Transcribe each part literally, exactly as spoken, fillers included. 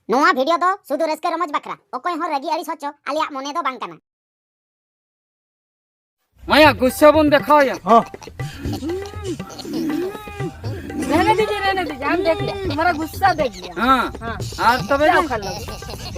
ᱱᱚᱣᱟ ᱵᱷᱤᱰᱤᱭᱳ ᱫᱚ ᱥᱩᱫᱷᱩ ᱨᱟᱹᱥᱠᱟᱹ ᱨᱚᱢᱚᱡᱽ ᱵᱟᱠᱷᱨᱟ, ᱚᱠᱚᱭ ᱦᱚᱸ ᱨᱟᱹᱜᱤ ᱟᱹᱲᱤᱥ ᱦᱚᱪᱚ ᱟᱞᱮᱭᱟᱜ ᱢᱚᱱᱮ ᱫᱚ ᱵᱟᱝ ᱠᱟᱱᱟ᱾ ᱢᱟᱭᱟ, ᱜᱩᱥᱥᱟ ᱵᱚᱱ ᱫᱮᱠᱷᱟᱣᱟᱭᱟ᱾ ᱦᱚᱸ᱾ रहने दीजिए, रहने दीजिए, हम देख लिया, तुम्हारा गुस्सा देख लिया। हाँ। हाँ। और तबे क्या ना? उखाड़ लोगे?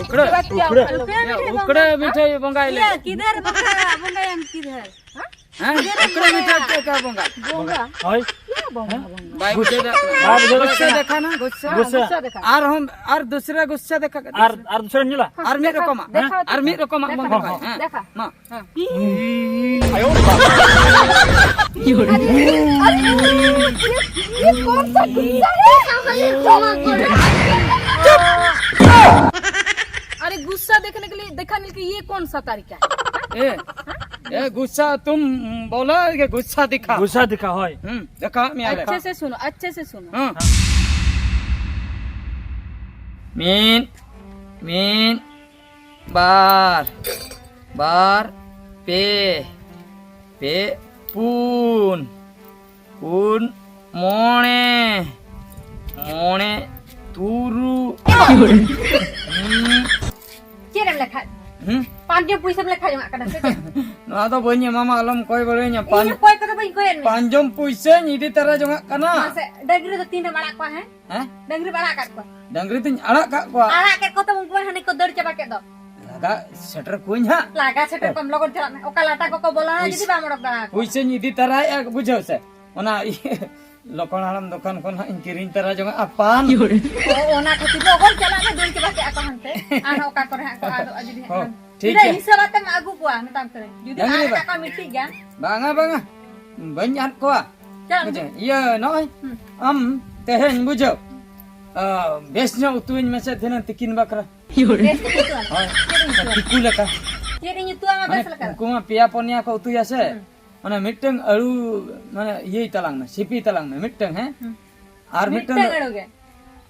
उखड़े? क्या उखाड़ लोगे? या, उखड़े मीठे ये बंगाई ले। ये किधर बंगा, बंगा हम किधर? हाँ? हाँ? उखड़े मीठे क्या, क्या बंगा? बोंगा। ᱦᱳᱭ᱾ क्या बोंगा, बोंगा? बाइक से देखा। बाइक से गुस्सा देखा। देखा ना, गुस्सा। हाँ, गुस्सा। गुस्सा देखा। और हम, और दूसरा गुस्सा देखा। ᱟᱨ, ᱟᱨ ᱫᱚᱥᱨᱟ ᱧᱮᱞᱟ? ᱟᱨ ᱢᱤᱫ ᱫᱮᱠᱷᱟ, ᱨᱚᱠᱚᱢᱟᱜ, ᱦᱮᱸ? ᱫᱮᱠᱷᱟ, ᱟᱨ ᱢᱤᱫ ᱨᱚᱠᱚᱢᱟᱜ ᱫᱮᱠᱷᱟ, ᱵᱚᱱ ᱫᱮᱠᱷᱟ, ᱫᱮᱠᱷᱟ᱾ ᱦᱮᱸ? ᱫᱮᱠᱷᱟ᱾ ᱢᱟ᱾ ᱦᱮᱸ᱾ ᱟᱭᱳ ᱵᱟᱵᱟ᱾ ᱟᱨᱮ, ᱟᱨᱮ, ये, ये कौन सा गुस्सा है? अरे, गुस्सा देखने के लिए, दिखाने के लिए ये कौन सा तरीका है? ए, ए, गुस्सा तुम बोला कि गुस्सा दिखा। गुस्सा दिखा, ᱦᱳᱭ। हम्म, देखा, मैं आ गया। अच्छे से सुनो, अच्छे से सुनो। हाँ। ᱢᱤᱫ, ᱢᱤᱫ, ᱵᱟᱨ, ᱵᱟᱨ, ᱯᱮ, ᱯᱮ, ᱯᱩᱱ, ᱯᱩᱱ, ᱢᱚᱬᱮ, ᱢᱚᱬᱮ, ᱛᱩᱨᱩᱭ᱾ ᱦᱩᱸ᱾ ᱪᱮᱫ ᱮᱢ ᱞᱮᱠᱷᱟ? ᱦᱩᱸ? ᱯᱟᱸᱪᱡᱚᱢ ᱯᱩᱭᱥᱟᱹᱢ ᱞᱮᱠᱷᱟ ᱡᱚᱝᱟᱜ ᱠᱟᱱᱟ ᱥᱮ ᱪᱮᱫ? ᱱᱚᱣᱟ ᱫᱚ ᱵᱟᱹᱧ ᱮᱢᱟᱢᱟ, ᱟᱞᱚᱢ ᱠᱚᱭ ᱵᱟᱲᱟᱹᱧᱟ᱾ ᱤᱧ ᱯᱟᱸᱪ-, ᱦᱚᱸ ᱠᱚᱭ ᱠᱚᱫᱚ ᱵᱟᱹᱧ ᱠᱚᱭᱮᱫ ᱢᱮᱭᱟ᱾ ᱯᱟᱸᱪᱡᱚᱢ ᱯᱩᱭᱥᱟᱹᱧ ᱤᱫᱤ ᱛᱟᱨᱟ ᱡᱚᱝᱟᱜ ᱠᱟᱱᱟ᱾ ᱢᱟᱥᱮ, ᱰᱟᱹᱝᱨᱤ ᱫᱚ ᱛᱤᱱ ᱨᱮᱢ ᱟᱲᱟᱜ ᱠᱚᱣᱟ, ᱦᱮᱸ? ᱦᱮᱸ? ᱰᱟᱹᱝᱨᱤᱢ ᱟᱲᱟᱜ ᱟᱠᱟᱫ ᱠᱚᱣᱟ? ᱰᱟᱹᱝᱨᱤ ᱫᱚᱧ ᱟᱲᱟᱜ ᱠᱟᱜ ᱠᱚᱣᱟ᱾ ᱟᱲᱟᱜ ᱠᱮᱫ ᱠᱚᱛᱮ ᱩᱱᱠᱩ ᱢᱟ ᱦᱟᱱᱮ ᱠᱚ ᱫᱟᱹᱲ ᱪᱟᱵᱟ ᱠᱮᱫ ᱫᱚ᱾ ᱞᱟᱜᱟ ᱥᱮᱴᱮᱨ ᱠᱚᱣᱟᱹᱧ ᱦᱟᱸᱜ᱾ ᱞᱟᱜᱟ ᱥᱮᱴᱮᱨ ᱠᱚᱢ, ᱞᱚᱜᱚᱱ ᱪᱟᱞᱟᱜ ᱢᱮ᱾ ᱚᱠᱟ ᱞᱟᱴᱟ ᱠᱚᱠᱚ ᱵᱚᱞᱚᱱᱟ ᱯᱩᱭᱥ-, ᱡᱩᱫᱤ ᱵᱟᱢ ᱚᱰᱚᱠ ᱫᱟᱲᱮᱭᱟᱠᱚᱣᱟ᱾ ᱯᱩᱭᱥᱟᱹᱧ ᱤᱫᱤ ᱛᱟᱨᱟᱭᱮᱫᱼᱟ, ᱵᱩᱡᱷᱟᱹᱣ ᱥᱮ? ᱚᱱᱟ ᱤᱭᱟᱹ, ᱞᱚᱠᱷᱚᱱ ᱦᱟᱲᱟᱢ ᱫᱚᱠᱟᱱ ᱠᱷᱚᱱ ᱦᱟᱸᱜ ᱤᱧ ᱠᱤᱨᱤᱧ ᱛᱟᱨᱟ ᱡᱚᱝᱟ ᱯᱟᱱ᱾ ᱚ, ᱚᱱᱟ ᱠᱷᱟᱹᱛᱤᱨ ᱞᱚᱜᱚᱱ ᱪᱟᱞᱟᱜ ᱢᱮ, ᱫᱟᱹᱲ ᱪᱟᱵᱟ ᱠᱮᱫᱼᱟ ᱠᱚ ᱦᱟᱱᱛᱮ᱾ ᱟᱨᱦᱚᱸ ᱚᱠᱟ ᱠᱚᱨᱮ ᱦᱟᱸᱜ ᱠᱚ ᱟᱫᱚᱜᱼᱟ ᱡᱩᱫᱤ ᱦᱟᱸᱜ ᱦᱚᱸ, ᱠᱷᱟᱱ᱾ ᱴᱷᱤᱠ ᱛᱤᱱᱟᱹᱜ ᱜᱮᱭᱟ᱾ ᱦᱤᱥᱟᱹᱵ ᱟᱛᱮᱢ ᱟᱹᱜᱩ ᱠᱚᱣᱟ ᱢᱮᱛᱟᱢ ᱠᱟᱹᱱᱟᱹᱧ? ᱡᱩᱫᱤ ᱰᱟᱹᱝᱨᱤ ᱟᱫ ᱫᱚ ᱠᱟᱜ ᱠᱚᱣᱟ ᱢᱤᱫᱴᱤᱡ ᱜᱟᱱ᱾ ᱵᱟᱝᱟ, ᱵᱟᱝᱟ᱾ ᱵᱟᱹᱧ ᱟᱫ ᱠᱚᱣᱟ᱾ ᱪᱟᱞᱟᱜ ᱢᱮ᱾ ᱵᱩᱡᱷᱟᱹᱣ? ᱤᱭᱟᱹ, ᱱᱚᱜᱼᱚᱭ ᱦᱩᱸ᱾ ᱟᱢ ᱛᱮᱦᱮᱧ ᱵᱩᱡᱷᱟᱹᱣ, ᱦᱩᱸ᱾ ᱟ, ᱵᱮᱥ ᱧᱚᱜ ᱩᱛᱩᱣᱟᱹᱧ ᱢᱮᱥᱮ ᱛᱮᱦᱮᱧ ᱛᱤᱠᱤᱱ ᱵᱟᱠᱷᱨᱟ᱾ ᱵᱮᱥ ᱧᱚᱜ ᱩᱛᱩᱣᱟᱢ᱾ ᱦᱳᱭ᱾ ᱪᱮᱫ ᱤᱧ ᱩᱛᱩᱣᱟᱢᱟ? ᱛᱤᱠᱩ ᱞᱮᱠᱟ᱾ ᱪᱮᱫ ᱤᱧ ᱩᱛᱩᱣᱟᱢᱟ ᱢᱟᱱᱮ ᱵᱮᱥ ᱞᱮᱠᱟ? ᱩᱱᱠᱩ ᱢᱟ ᱯᱮᱭᱟ ᱯᱩᱱᱭᱟ ᱠᱚ ᱩᱛᱩᱭᱟ ᱥᱮ᱾ ᱦᱩᱸ᱾ ᱚᱱᱟ ᱢᱤᱫᱴᱟᱝ ᱟᱹᱲᱩ, ᱢᱟᱱᱮ, ᱤᱭᱟᱹᱭ ᱛᱟᱞᱟᱝ ᱢᱮ, ᱥᱤᱯᱤ ᱛᱟᱞᱟᱝ ᱢᱮ ᱢᱤᱫᱴᱟᱝ, ᱦᱮᱸ? ᱦᱩᱸ᱾ ᱟᱨ ᱢᱤᱫᱴᱟᱝ ᱢᱤᱫᱴᱟᱝ ᱫᱚ ᱟᱹᱲᱩ ᱜᱮ?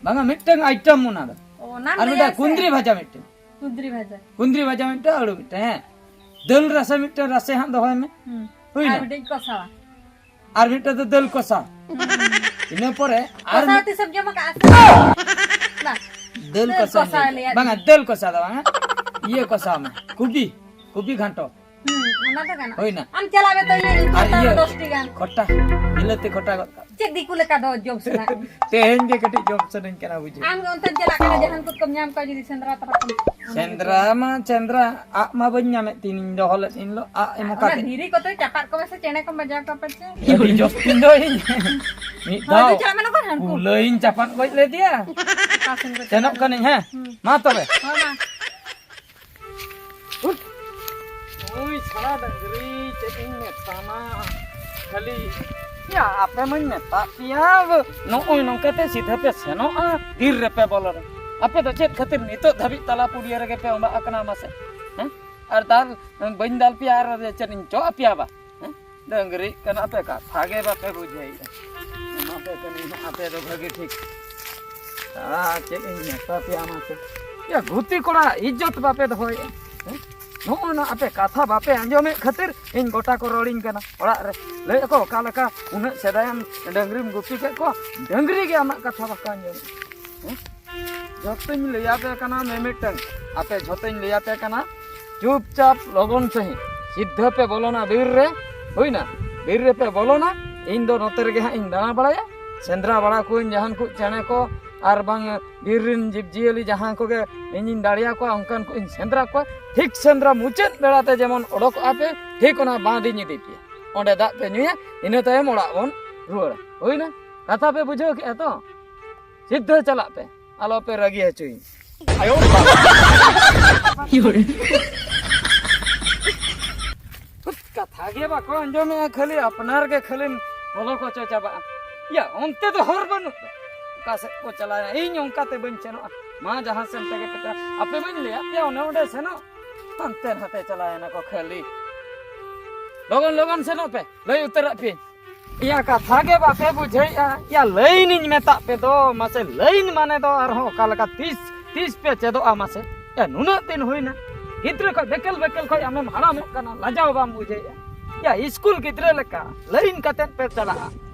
ᱵᱟᱝᱟ, ᱢᱤᱫᱴᱟᱝ item ᱚᱱᱟ ᱫᱚ᱾ ᱚ, ᱚᱱᱟᱢ ᱟᱨ ᱞᱟᱹᱭᱟ ᱢᱤᱫᱴᱟᱝ ᱥᱮ? ᱠᱩᱸᱫᱽᱨᱤ ᱵᱷᱟᱡᱟ ᱢᱤᱫᱴᱟᱝ᱾ ᱠᱩᱸᱫᱽᱨᱤ ᱵᱷᱟᱡᱟ᱾ ᱠᱩᱸᱫᱽᱨᱤ ᱵᱷᱟᱡᱟ ᱢᱤᱫᱴᱟᱝ, ᱟᱹᱲᱩ ᱢᱤᱫᱴᱟᱝ, ᱦᱮᱸ᱾ ᱫᱟᱹᱞ ᱨᱟᱥᱮ ᱢᱤᱫᱴᱟᱝ ᱨᱟᱥᱮ ᱦᱟᱸᱜ ᱫᱚᱦᱚᱭ ᱢᱮ᱾ ᱦᱩᱸ᱾ ᱦᱩᱭᱱᱟ? ᱟᱨ ᱢᱤᱫᱴᱟᱝ ᱠᱚᱥᱟᱣᱟ᱾ ᱟᱨ ᱢᱤᱫᱴᱟᱝ ᱫᱚ ᱫᱟᱹᱞ ᱠᱚᱥᱟ᱾ ᱦᱩᱸ᱾ ᱤᱱᱟᱹ ᱯᱚᱨᱮ ᱟᱨ ᱠᱚᱥᱟᱣ ᱢᱤᱫ- ᱛᱤᱥᱮᱢ ᱡᱚᱢ ᱟᱠᱟᱫᱼᱟ ᱥᱮ? ᱵᱟᱝ᱾ ᱫᱟᱹᱞ ᱫᱟᱹᱞ ᱠᱚᱥᱟ ᱠᱚᱥᱟ ᱞᱟᱹᱭᱟ᱾ ᱵᱟᱝᱟ, ᱫᱟᱹᱞ ᱠᱚᱥᱟ ᱫᱚ ᱵᱟᱝᱟ᱾ ᱤᱭᱟᱹ ᱠᱚᱥᱟ ᱢᱮ, ᱠᱚᱵᱤ, ᱠᱚᱵᱤ ᱜᱷᱟᱱᱴᱚ᱾ ᱦᱩᱸ, ᱚᱱᱟ ᱫᱚ ᱜᱟᱱᱚᱜᱼᱟ᱾ ᱦᱩᱭᱱᱟ᱾ ᱟᱢ ᱪᱟᱞᱟᱜ ᱢᱮ ᱛᱚ, ᱤᱭᱟᱹ ᱟᱨ ᱠᱷᱚᱴᱟ ᱤᱭᱟᱹ ᱫᱚᱥ ᱴᱤ ᱜᱟᱱ᱾ ᱠᱷᱚᱴᱟ, ᱵᱤᱞᱟᱹᱛᱤ ᱠᱷᱚᱴᱟ ᱜᱚᱫ ᱠᱟᱜ᱾ ᱪᱮᱫ ᱫᱤᱠᱩ ᱞᱮᱠᱟ ᱫᱚ ᱡᱚᱢ ᱥᱟᱱᱟ? ᱛᱮᱦᱮᱧ ᱜᱮ ᱠᱟᱹᱴᱤᱡ ᱡᱚᱢ ᱥᱟᱱᱟᱧ ᱠᱟᱱᱟ, ᱵᱩᱡᱷᱟᱹᱣ᱾ ᱟᱢ ᱜᱮ ᱚᱱᱛᱮᱢ ᱪᱟᱞᱟᱜ ᱠᱟᱱᱟ, ᱡᱟᱦᱟᱱ ᱠᱚ ᱠᱚᱢ ᱧᱟᱢ ᱠᱚᱣᱟ ᱡᱩᱫᱤ ᱥᱮᱸᱫᱽᱨᱟ ᱛᱚᱨᱟ ᱠᱷᱚᱱ᱾ ᱥᱮᱸᱫᱽᱨᱟ ᱢᱟ ᱥᱮᱸᱫᱽᱨᱟ, ᱟᱜ ᱢᱟ ᱵᱟᱹᱧ ᱧᱟᱢᱮᱫ ᱛᱤᱧ, ᱤᱧ ᱫᱚᱦᱚ ᱞᱮᱫ ᱤᱧ ᱞᱚ, ᱟᱜ ᱮᱢ ᱚᱠᱟ ᱚᱱᱟ ᱠᱮᱫ? ᱫᱷᱤᱨᱤ ᱠᱚᱛᱮ ᱪᱟᱯᱟᱫ ᱠᱚ ᱢᱮᱥᱮ, ᱪᱮᱬᱮ ᱠᱚᱢ ᱵᱟᱡᱟᱣ ᱠᱚᱣᱟ ᱯᱟᱪᱮ᱾ ᱟᱹᱰᱤ ᱡᱚᱥᱛᱤᱧ ᱫᱚ ᱤᱧ ᱢᱤᱫ ᱦᱳᱭ, ᱫᱷᱟᱣ ᱪᱟᱞᱟᱜ ᱢᱮ ᱞᱚᱜᱚᱱ ᱦᱟᱱᱠᱩ᱾ ᱠᱩᱞᱟᱹᱭᱤᱧ ᱪᱟᱯᱟᱫ ᱜᱚᱡ ᱞᱮᱫᱮᱭᱟ᱾ ᱚᱠᱟ ᱥᱮᱱ ᱠᱚ ᱥᱮᱱᱚᱜ ᱪᱟᱞᱟᱜᱼᱟ? ᱠᱟᱹᱱᱟᱹᱧ, ᱦᱮᱸ᱾ ᱦᱩᱸ᱾ ᱢᱟ ᱛᱚᱵᱮ᱾ ᱦᱳᱭ, ᱢᱟ᱾ ᱩᱭ ᱪᱷᱟᱲᱟ ᱰᱟᱝᱨᱤ, ᱪᱮᱫ ᱤᱧ ᱢᱮᱛᱟᱢᱟ, ᱠᱷᱟᱹᱞᱤ, ᱭᱟ, ᱟᱯᱮ ᱢᱟᱧ ᱢᱮᱛᱟᱫ ᱯᱮᱭᱟ, ᱱᱚᱜᱼᱚᱭ ᱱᱚᱝᱠᱟᱛᱮ ᱥᱤᱫᱷᱟᱹ ᱯᱮ ᱥᱮᱱᱚᱜᱼᱟ, ᱵᱤᱨ ᱨᱮᱯᱮ ᱵᱚᱞᱚᱱᱟ᱾ ᱟᱯᱮ ᱫᱚ ᱪᱮᱫ ᱠᱷᱟᱹᱛᱤᱨ ᱱᱤᱛᱚᱜ ᱫᱷᱟᱹᱵᱤᱡ ᱛᱟᱞᱟ ᱯᱩᱲᱤᱭᱟᱹ ᱨᱮᱜᱮ ᱯᱮ ᱚᱸᱵᱟᱜ ᱟᱠᱟᱱᱟ ᱢᱟᱥᱮ? ᱦᱮᱸ? ᱟᱨ ᱫᱟᱞ ᱵᱟᱹᱧ ᱫᱟᱞ ᱯᱮᱭᱟ ᱟᱨ ᱪᱮᱫ ᱤᱧ ᱪᱚᱜ ᱟᱯᱮᱭᱟ ᱵᱟ? ᱦᱮᱸ? ᱰᱟᱹᱝᱨᱤᱜ ᱠᱟᱱᱟ ᱯᱮ, ᱠᱟᱛᱷᱟ ᱜᱮ ᱵᱟᱯᱮ ᱵᱩᱡᱷᱟᱹᱣᱮᱫᱼᱟ᱾ ᱮᱢᱟ ᱯᱮ ᱠᱟᱹᱱᱟᱹᱧ ᱦᱟᱸᱜ ᱟᱯᱮ ᱫᱚ ᱵᱷᱟᱹᱜᱤ ᱴᱷᱤᱠ᱾ ᱟᱨ ᱪᱮᱫ ᱤᱧ ᱢᱮᱛᱟ ᱯᱮᱭᱟ ᱢᱟᱥᱮ? ᱭᱟ, ᱜᱩᱛᱤ ᱠᱚᱲᱟ ᱤᱡᱽᱡᱚᱛ ᱵᱟᱯᱮ ᱫᱚᱦᱚᱭᱮᱫᱼᱟ᱾ ᱦᱮᱸ? ᱱᱚᱜᱼᱚ ᱱᱟ ᱟᱯᱮ ᱠᱟᱛᱷᱟ ᱵᱟᱯᱮ ᱟᱸᱡᱚᱢᱮᱫ ᱠᱷᱟᱹᱛᱤᱨ ᱤᱧ ᱜᱚᱴᱟ ᱠᱚ ᱨᱚᱲᱤᱧ ᱠᱟᱱᱟ ᱚᱲᱟᱜ ᱨᱮ᱾ ᱞᱟᱹᱭ ᱟᱠᱚ, "ᱚᱠᱟ ᱞᱮᱠᱟ ᱩᱱᱟᱹᱜ ᱥᱮᱫᱟᱭᱮᱢ ᱰᱟᱹᱝᱨᱤᱢ ᱜᱩᱯᱤ ᱠᱮᱫ ᱠᱚᱣᱟ, ᱰᱟᱹᱝᱨᱤ ᱜᱮ ᱟᱢᱟᱜ ᱠᱟᱛᱷᱟ ᱵᱟᱠᱚ ᱟᱸᱡᱚᱢᱮᱫ?" ᱦᱮᱸ? ᱡᱷᱚᱛᱚᱧ ᱞᱟᱹᱭᱟᱯᱮ ᱠᱟᱱᱟ ᱢᱤᱢᱤᱫᱴᱟᱝ, ᱟᱯᱮ ᱡᱷᱚᱛᱚᱧ ᱞᱟᱹᱭᱟᱯᱮ ᱠᱟᱱᱟ, ᱪᱩᱯᱪᱟᱯ ᱞᱚᱜᱚᱱ ᱥᱟᱺᱦᱤᱡ ᱥᱤᱫᱷᱟᱹ ᱯᱮ ᱵᱚᱞᱚᱱᱟ ᱵᱤᱨ ᱨᱮ, ᱦᱩᱭᱱᱟ? ᱵᱤᱨ ᱨᱮᱯᱮ ᱵᱚᱞᱚᱱᱟ, ᱤᱧ ᱫᱚ ᱱᱚᱛᱮ ᱨᱮᱜᱮ ᱦᱟᱸᱜ ᱤᱧ ᱫᱟᱬᱟ ᱵᱟᱲᱟᱭᱟ, ᱥᱮᱸᱫᱽᱨᱟ ᱵᱟᱲᱟ ᱠᱚᱣᱟᱧ ᱡᱟᱦᱟᱱ ᱠᱚ ᱪᱮᱬᱮ ᱠᱚ ᱟᱨ ᱵᱟᱝ ᱵᱤᱨ ᱨᱮᱱ ᱡᱤᱵᱽᱼᱡᱤᱭᱟᱹᱞᱤ ᱡᱟᱦᱟᱸ ᱠᱚᱜᱮ ᱤᱧᱤᱧ ᱫᱟᱲᱮᱭᱟᱠᱚᱣᱟ ᱚᱱᱠᱟᱱ ᱠᱚ ᱤᱧ ᱥᱮᱸᱫᱽᱨᱟ ᱠᱚᱣᱟ᱾ ᱴᱷᱤᱠ ᱥᱮᱸᱫᱽᱨᱟ ᱢᱩᱪᱟᱹᱫ ᱵᱮᱲᱟ ᱛᱮ ᱡᱮᱢᱚᱱ ᱚᱰᱚᱠᱚᱜᱼᱟ ᱯᱮ, ᱴᱷᱤᱠ ᱚᱱᱟ ᱵᱟᱸᱫᱤᱧ ᱤᱫᱤ ᱯᱮᱭᱟ, ᱚᱸᱰᱮ ᱫᱟᱜ ᱯᱮ ᱧᱩᱭᱟ, ᱤᱱᱟᱹ ᱛᱟᱭᱚᱢ ᱚᱲᱟᱜ ᱵᱚᱱ ᱨᱩᱣᱟᱹᱲᱟ᱾ ᱦᱩᱭᱱᱟ? ᱠᱟᱛᱷᱟ ᱯᱮ ᱵᱩᱡᱷᱟᱹᱣ ᱠᱮᱜᱼᱟ ᱛᱚ? ᱥᱤᱫᱷᱟᱹ ᱪᱟᱞᱟᱜ ᱯᱮ, ᱟᱞᱚ ᱯᱮ ᱨᱟᱹᱜᱤ ᱦᱚᱪᱚᱭᱤᱧ᱾ ᱠᱟᱛᱷᱟ ᱜᱮ ᱵᱟᱠᱚ ᱟᱸᱡᱚᱢᱮᱜᱼᱟ, ᱠᱷᱟᱹᱞᱤ ᱟᱯᱱᱟᱨ ᱜᱮ ᱠᱷᱟᱹᱞᱤᱢ ᱵᱚᱞᱚ ᱠᱚᱪᱚ ᱪᱟᱵᱟᱜᱼᱟ᱾ ᱭᱟ, ᱚᱱᱛᱮ ᱫᱚ ᱦᱚᱨ ᱵᱟᱹᱱᱩᱜ ᱫᱚ, ᱚᱠᱟ ᱥᱮᱫ ᱠᱚ ᱪᱟᱞᱟᱣᱮᱱᱟ? ᱤᱧ ᱚᱱᱠᱟᱛᱮ ᱵᱟᱹᱧ ᱥᱮᱱᱚᱜᱼᱟ᱾ ᱢᱟ ᱡᱟᱦᱟᱸ ᱥᱮᱱ ᱛᱮᱜᱮ ᱯᱮ ᱪᱟᱞᱟᱜ, ᱟᱯᱮ ᱵᱟᱹᱧ ᱞᱟᱹᱭᱟᱫ ᱯᱮᱭᱟ ᱚᱱᱮ ᱚᱸᱰᱮ ᱥᱮᱱᱚᱜ? ᱦᱟᱱᱛᱮ ᱱᱟᱛᱮ ᱪᱟᱞᱟᱣᱮᱱᱟ ᱠᱚ ᱠᱷᱟᱹᱞᱤ᱾ ᱞᱚᱜᱚᱱ ᱞᱚᱜᱚᱱ ᱥᱮᱱᱚᱜ ᱯᱮ, ᱞᱟᱹᱭ ᱩᱛᱟᱹᱨᱟᱜ ᱯᱮᱭᱟᱹᱧ᱾ ᱭᱟ, ᱠᱟᱛᱷᱟ ᱜᱮ ᱵᱟᱯᱮ ᱵᱩᱡᱷᱟᱹᱣᱮᱫᱼᱟ᱾ ᱭᱟ, ᱞᱟᱹᱭᱤᱱᱤᱧ ᱢᱮᱛᱟᱜ ᱯᱮ ᱫᱚ, ᱢᱟᱥᱮ ᱞᱟᱹᱭᱤᱱ ᱢᱟᱱᱮ ᱫᱚ ᱟᱨᱦᱚᱸ ᱚᱠᱟ ᱞᱮᱠᱟ? ᱛᱤᱥ, ᱛᱤᱥ ᱯᱮ ᱪᱮᱫᱚᱜᱼᱟ ᱢᱟᱥᱮ? ᱭᱟ, ᱱᱩᱱᱟᱹᱜ ᱫᱤᱱ ᱦᱩᱭᱱᱟ, ᱜᱤᱫᱽᱨᱟᱹ ᱠᱷᱚᱡ, ᱵᱮᱠᱮᱞ ᱵᱮᱠᱮᱞ ᱠᱷᱚᱡ ᱟᱢᱮᱢ ᱦᱟᱲᱟᱢᱚᱜ ᱠᱟᱱᱟ, ᱞᱟᱡᱟᱣ ᱵᱟᱢ ᱵᱩᱡᱷᱟᱹᱣᱮᱫᱼᱟ? ᱭᱟ, ᱤᱥᱠᱩᱞ ᱜᱤᱫᱽᱨᱟᱹ ᱞᱮᱠᱟ ᱞᱟᱹᱭᱤᱱ ᱠᱟᱛᱮᱫ ᱯᱮ ᱪᱟᱞᱟᱜᱼᱟ᱾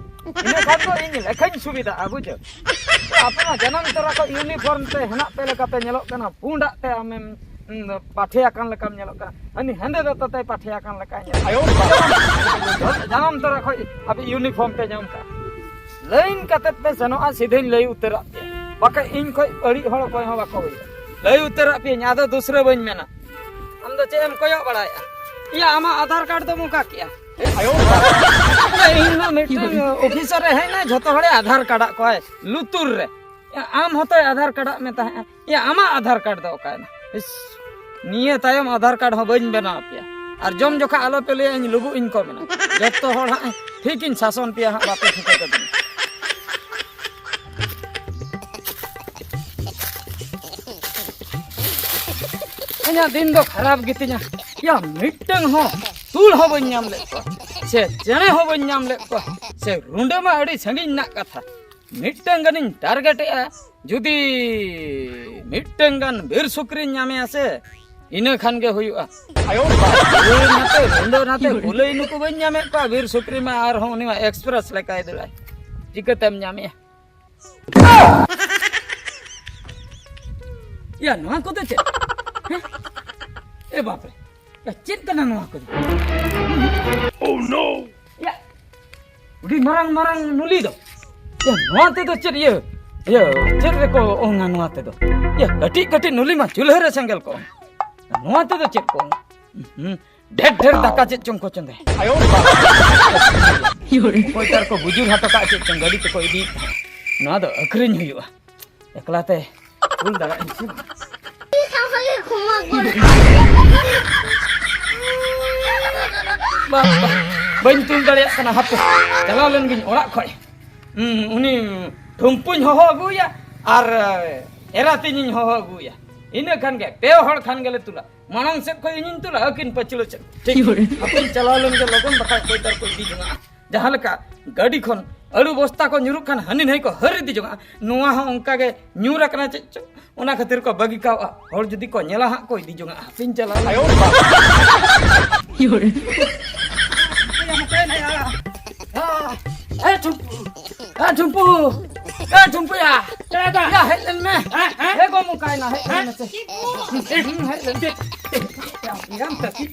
ᱤᱱᱟᱹ ᱠᱷᱟᱱ ᱫᱚ ᱤᱧ ᱞᱮᱠᱷᱟᱧ ᱥᱩᱵᱤᱫᱷᱟᱜᱼᱟ, ᱵᱩᱡᱷᱟᱹᱣ᱾ ᱟᱯᱮ ᱢᱟ ᱡᱟᱱᱟᱢ ᱛᱚᱨᱟ ᱠᱷᱚᱱ ᱤᱭᱩᱱᱤᱯᱷᱚᱨᱢ ᱛᱮ ᱦᱮᱱᱟᱜ ᱯᱮ ᱞᱮᱠᱟ ᱯᱮ ᱧᱮᱞᱚᱜ ᱠᱟᱱᱟ, ᱯᱩᱸᱰᱟᱜ ᱛᱮ ᱟᱢᱮᱢ, ᱩᱸ, ᱯᱟᱴᱷᱮ ᱟᱠᱟᱱ ᱞᱮᱠᱟᱢ ᱧᱮᱞᱚᱜ ᱠᱟᱱᱟ᱾ ᱦᱟᱹᱱᱤ ᱦᱮᱸᱫᱮ ᱫᱚᱛᱚ ᱛᱮᱭ ᱯᱟᱴᱷᱮ ᱟᱠᱟᱱ ᱞᱮᱠᱟᱭ ᱧᱮᱞᱚᱜ ᱠᱟᱱᱟ᱾ ᱡᱟᱱᱟᱢ ᱛᱚᱨᱟ ᱠᱷᱚᱱ ᱟᱯᱮ ᱤᱭᱩᱱᱤᱯᱷᱚᱨᱢ ᱯᱮ ᱧᱟᱢ ᱠᱟᱜᱼᱟ᱾ ᱞᱟᱭᱤᱱ ᱠᱟᱛᱮ ᱯᱮ ᱥᱮᱱᱚᱜᱼᱟ, ᱥᱤᱫᱷᱟᱹᱧ ᱞᱟᱹᱭ ᱩᱛᱟᱹᱨᱟᱜ ᱯᱮᱭᱟ, ᱵᱟᱠᱷᱟᱡ ᱤᱧ ᱠᱷᱚᱱ ᱵᱟᱹᱲᱤᱡ ᱦᱚᱲ ᱚᱠᱚᱭ ᱦᱚᱸ ᱵᱟᱠᱚ ᱦᱩᱭᱩᱜᱼᱟ᱾ ᱞᱟᱹᱭ ᱩᱛᱟᱹᱨᱟᱜ ᱯᱮᱭᱟᱹᱧ, ᱟᱫᱚ ᱫᱩᱥᱨᱟᱹ ᱵᱟᱹᱧ ᱢᱮᱱᱟ᱾ ᱟᱢ ᱫᱚ ᱪᱮᱫ ᱮᱢ ᱠᱚᱭᱚᱜ ᱵᱟᱲᱟᱭᱮᱫᱼᱟ? ᱤᱭᱟᱹ, ᱟᱢᱟᱜ ᱟᱫᱷᱟᱨ ᱠᱟᱨᱰ ᱫᱚᱢ ᱚᱠᱟ ᱠᱮᱜᱼᱟ? ᱤᱧ ᱢᱟ ᱢᱤᱫᱴᱟᱝ ᱚᱯᱷᱤᱥᱟᱨ ᱮ ᱦᱮᱡ ᱮᱱᱟ, ᱡᱷᱚᱛᱚ ᱦᱚᱲᱮ ᱟᱫᱷᱟᱨ ᱠᱟᱨᱰ ᱟᱫ ᱠᱚᱣᱟᱭ ᱞᱩᱛᱩᱨ ᱨᱮ᱾ ᱤᱭᱟᱹ, ᱟᱢ ᱦᱚᱸᱛᱚᱭ ᱟᱫᱷᱟᱨ ᱠᱟᱨᱰ ᱟᱫ ᱢᱮ ᱛᱟᱦᱮᱸᱫᱼᱟ᱾ ᱤᱭᱟᱹ, ᱟᱢᱟᱜ ᱟᱫᱷᱟᱨ ᱠᱟᱨᱰ ᱫᱚ ᱚᱠᱟᱭᱮᱱᱟ? ᱤᱥ, ᱱᱤᱭᱟᱹ ᱛᱟᱭᱚᱢ ᱟᱫᱷᱟᱨ ᱠᱟᱨᱰ ᱦᱚᱸ ᱵᱟᱹᱧ ᱵᱮᱱᱟᱣ ᱟᱯᱮᱭᱟ᱾ ᱟᱨ ᱡᱚᱢ ᱡᱚᱠᱷᱟ ᱟᱞᱚᱯᱮ ᱞᱟᱹᱭᱟ ᱤᱧ ᱞᱩᱵᱩᱜ ᱤᱧ ᱠᱚᱢ ᱮᱱᱟ᱾ ᱡᱚᱛᱚ ᱦᱚᱲ ᱦᱟᱸᱜ ᱴᱷᱤᱠ ᱤᱧ ᱥᱟᱥᱚᱱ ᱯᱮᱭᱟ ᱦᱟᱸᱜ, ᱵᱟᱯᱮ ᱴᱷᱤᱠᱟᱹ ᱠᱟᱹᱫᱤᱧᱟ᱾ ᱤᱧᱟᱹᱜ ᱫᱤᱱ ᱫᱚ ᱠᱷᱟᱨᱟᱯ ᱜᱮᱛᱤᱧᱟ᱾ ᱭᱟ, ᱢᱤᱫᱴᱟᱝ ᱦᱚᱸ ᱛᱩᱲ ᱦᱚᱸ ᱵᱟᱹᱧ ᱧᱟᱢ ᱞᱮᱫ ᱠᱚᱣᱟ, ᱥᱮ ᱪᱮᱬᱮ ᱦᱚᱸ ᱵᱟᱹᱧ ᱧᱟᱢ ᱞᱮᱫ ᱠᱚᱣᱟ, ᱥᱮ ᱨᱩᱸᱰᱟᱹ ᱢᱟ ᱟᱹᱰᱤ ᱥᱟᱺᱜᱤᱧ ᱨᱮᱱᱟᱜ ᱠᱟᱛᱷᱟ᱾ ᱢᱤᱫᱴᱟᱝ ᱜᱟᱱᱤᱧ ᱴᱟᱨᱜᱮᱴᱮᱜᱼᱟ, ᱡᱩᱫᱤ ᱢᱤᱫᱴᱟᱝ ᱜᱟᱱ ᱵᱤᱨ ᱥᱩᱠᱨᱤᱧ ᱧᱟᱢᱮᱭᱟ ᱥᱮ, ᱤᱱᱟᱹ ᱠᱷᱟᱱ ᱜᱮ ᱦᱩᱭᱩᱜᱼᱟ᱾ ᱛᱩᱲ ᱱᱟᱛᱮ, ᱨᱩᱸᱰᱟᱹ ᱱᱟᱛᱮ, ᱠᱩᱞᱟᱹᱭ ᱱᱩᱠᱩ ᱵᱟᱹᱧ ᱧᱟᱢᱮᱫ ᱠᱚᱣᱟ, ᱵᱤᱨ ᱥᱩᱠᱨᱤ ᱢᱟ ᱟᱨᱦᱚᱸ ᱩᱱᱤ ᱢᱟ ᱮᱠᱥᱯᱨᱮᱥ ᱞᱮᱠᱟᱭ ᱫᱟᱹᱲᱟᱭ, ᱪᱤᱠᱟᱹᱛᱮᱢ ᱧᱟᱢᱮᱭᱟ? ᱭᱟ, ᱱᱚᱣᱟ ᱠᱚᱫᱚ ᱪᱮᱫ? ᱦᱮᱸ? ᱮ ᱵᱟᱯᱨᱮ, ᱭᱟ, ᱪᱮᱫ ᱠᱟᱱᱟ ᱱᱚᱣᱟ ᱠᱚᱫᱚ? Oh no! ᱭᱟ, ᱟᱹᱰᱤ ᱢᱟᱨᱟᱝ ᱢᱟᱨᱟᱝ ᱱᱩᱞᱤ ᱫᱚ᱾ ᱭᱟ, ᱱᱚᱣᱟ ᱛᱮᱫᱚ ᱪᱮᱫ ᱤᱭᱟᱹ, ᱤᱭᱟᱹ, ᱪᱮᱫ ᱨᱮᱠᱚ ᱚᱝᱟ ᱱᱚᱣᱟ ᱛᱮᱫᱚ? ᱭᱟ, ᱠᱟᱹᱴᱤᱡ ᱠᱟᱹᱴᱤᱡ ᱱᱩᱞᱤ ᱢᱟ ᱪᱩᱞᱦᱟᱹ ᱨᱮ ᱥᱮᱸᱜᱮᱞ ᱠᱚ ᱚᱝᱟ᱾ ᱱᱚᱣᱟ ᱛᱮᱫᱚ ᱪᱮᱫ ᱠᱚ ᱚᱝᱟ? ᱦᱩᱸ, ᱰᱷᱮᱨ ᱰᱷᱮᱨ ᱫᱟᱠᱟ ᱪᱮᱫ ᱪᱚᱝ ᱠᱚ ᱪᱚᱸᱫᱟᱭᱟ᱾ ᱚᱠᱚᱭ ᱛᱟᱨ ᱠᱚ ᱵᱩᱡᱩᱨ ᱦᱚᱴᱚ ᱠᱟᱜ ᱪᱮᱫ ᱪᱚᱝ ᱜᱟᱹᱰᱤ ᱛᱮᱠᱚ ᱤᱫᱤᱭᱮᱫ ᱛᱟᱦᱮᱸᱫ᱾ ᱱᱚᱣᱟ ᱫᱚ ᱟᱹᱠᱷᱨᱤᱧ ᱦᱩᱭᱩᱜᱼᱟ᱾ ᱮᱠᱞᱟ ᱛᱮ ᱛᱩᱞ ᱫᱟᱲᱮᱭᱟᱜ ᱟᱹᱧ ᱥᱮ ᱵᱟᱝ? ᱵᱟᱝ, ᱵᱟᱝ, ᱵᱟᱹᱧ ᱛᱩᱞ ᱫᱟᱲᱮᱭᱟᱜ ᱠᱟᱱᱟ, ᱦᱟᱯᱮ᱾ ᱪᱟᱞᱟᱣ ᱞᱮᱱ ᱜᱤᱧ ᱚᱲᱟᱜ ᱠᱷᱚᱡ᱾ ᱦᱩᱸ, ᱩᱱᱤ ᱴᱷᱩᱢᱯᱩᱧ ᱦᱚᱦᱚ ᱟᱹᱜᱩᱭᱟ ᱟᱨ ᱮᱨᱟ ᱛᱤᱧᱤᱧ ᱦᱚᱦᱚ ᱟᱹᱜᱩᱭᱟ᱾ ᱤᱱᱟᱹ ᱠᱷᱟᱱ ᱜᱮ ᱯᱮ ᱦᱚᱲ ᱠᱷᱟᱱ ᱜᱮᱞᱮ ᱛᱩᱞᱟ᱾ ᱢᱟᱲᱟᱝ ᱥᱮᱫ ᱠᱷᱚᱡ ᱤᱧᱤᱧ ᱛᱩᱞᱟ, ᱟᱹᱠᱤᱱ ᱯᱟᱹᱪᱷᱞᱟᱹ ᱥᱮᱫ᱾ ᱴᱷᱤᱠ᱾ ᱦᱟᱯᱮᱧ ᱪᱟᱞᱟᱣ ᱞᱮᱱ ᱜᱮ ᱞᱚᱜᱚᱱ, ᱵᱟᱠᱷᱟᱡ ᱚᱠᱚᱭ ᱛᱟᱨ ᱠᱚ ᱤᱫᱤ ᱡᱚᱝᱟᱜᱼᱟ᱾ ᱡᱟᱦᱟᱸ ᱞᱮᱠᱟ ᱜᱟᱹᱰᱤ ᱠᱷᱚᱱ ᱟᱹᱞᱩ ᱵᱚᱥᱛᱟ ᱠᱚ ᱧᱩᱨᱩᱜ ᱠᱷᱟᱱ ᱦᱟᱹᱱᱤ ᱱᱟᱹᱭ ᱠᱚ ᱦᱟᱹᱨ ᱤᱫᱤ ᱡᱚᱝᱟᱜᱼᱟ, ᱱᱚᱣᱟ ᱦᱚᱸ ᱚᱱᱠᱟ ᱜᱮ ᱧᱩᱨ ᱟᱠᱟᱱᱟ ᱪᱮᱫ ᱪᱚ, ᱚᱱᱟ ᱠᱷᱟᱹᱛᱤᱨ ᱠᱚ ᱵᱟᱹᱜᱤ ᱠᱟᱣᱼᱟ᱾ ᱦᱚᱲ ᱡᱩᱫᱤ ᱠᱚ ᱧᱮᱞᱟ ᱦᱟᱸᱜ ᱠᱚ ᱤᱫᱤ ᱡᱚᱝᱟᱜᱼᱟ᱾ ᱦᱟᱯᱮᱧ ᱪᱟᱞᱟᱣ ᱞᱮᱱ ᱜᱮ᱾ ᱦᱟᱯᱮ ᱱᱟᱭᱟ᱾ ᱦᱮᱸ, ᱮ ᱴᱷᱩᱠ ᱮ ᱴᱷᱩᱢᱯᱩ, ᱮ ᱴᱷᱩᱢᱯᱩᱭᱟ, ᱮ ᱫᱟ᱾ ᱭᱟ, ᱦᱮᱡ ᱞᱮᱱ ᱢᱮ᱾ ᱦᱮᱸ, ᱦᱮᱸ᱾ ᱮ ᱜᱚ ᱢᱚᱠᱟᱭᱱᱟ, ᱦᱮᱡ ᱞᱮᱱ ᱢᱮᱥᱮ᱾ ᱦᱮᱸ, ᱦᱮᱡ ᱞᱮᱱ ᱢᱮ᱾ ᱭᱟᱢ ᱛᱟᱹᱠᱤ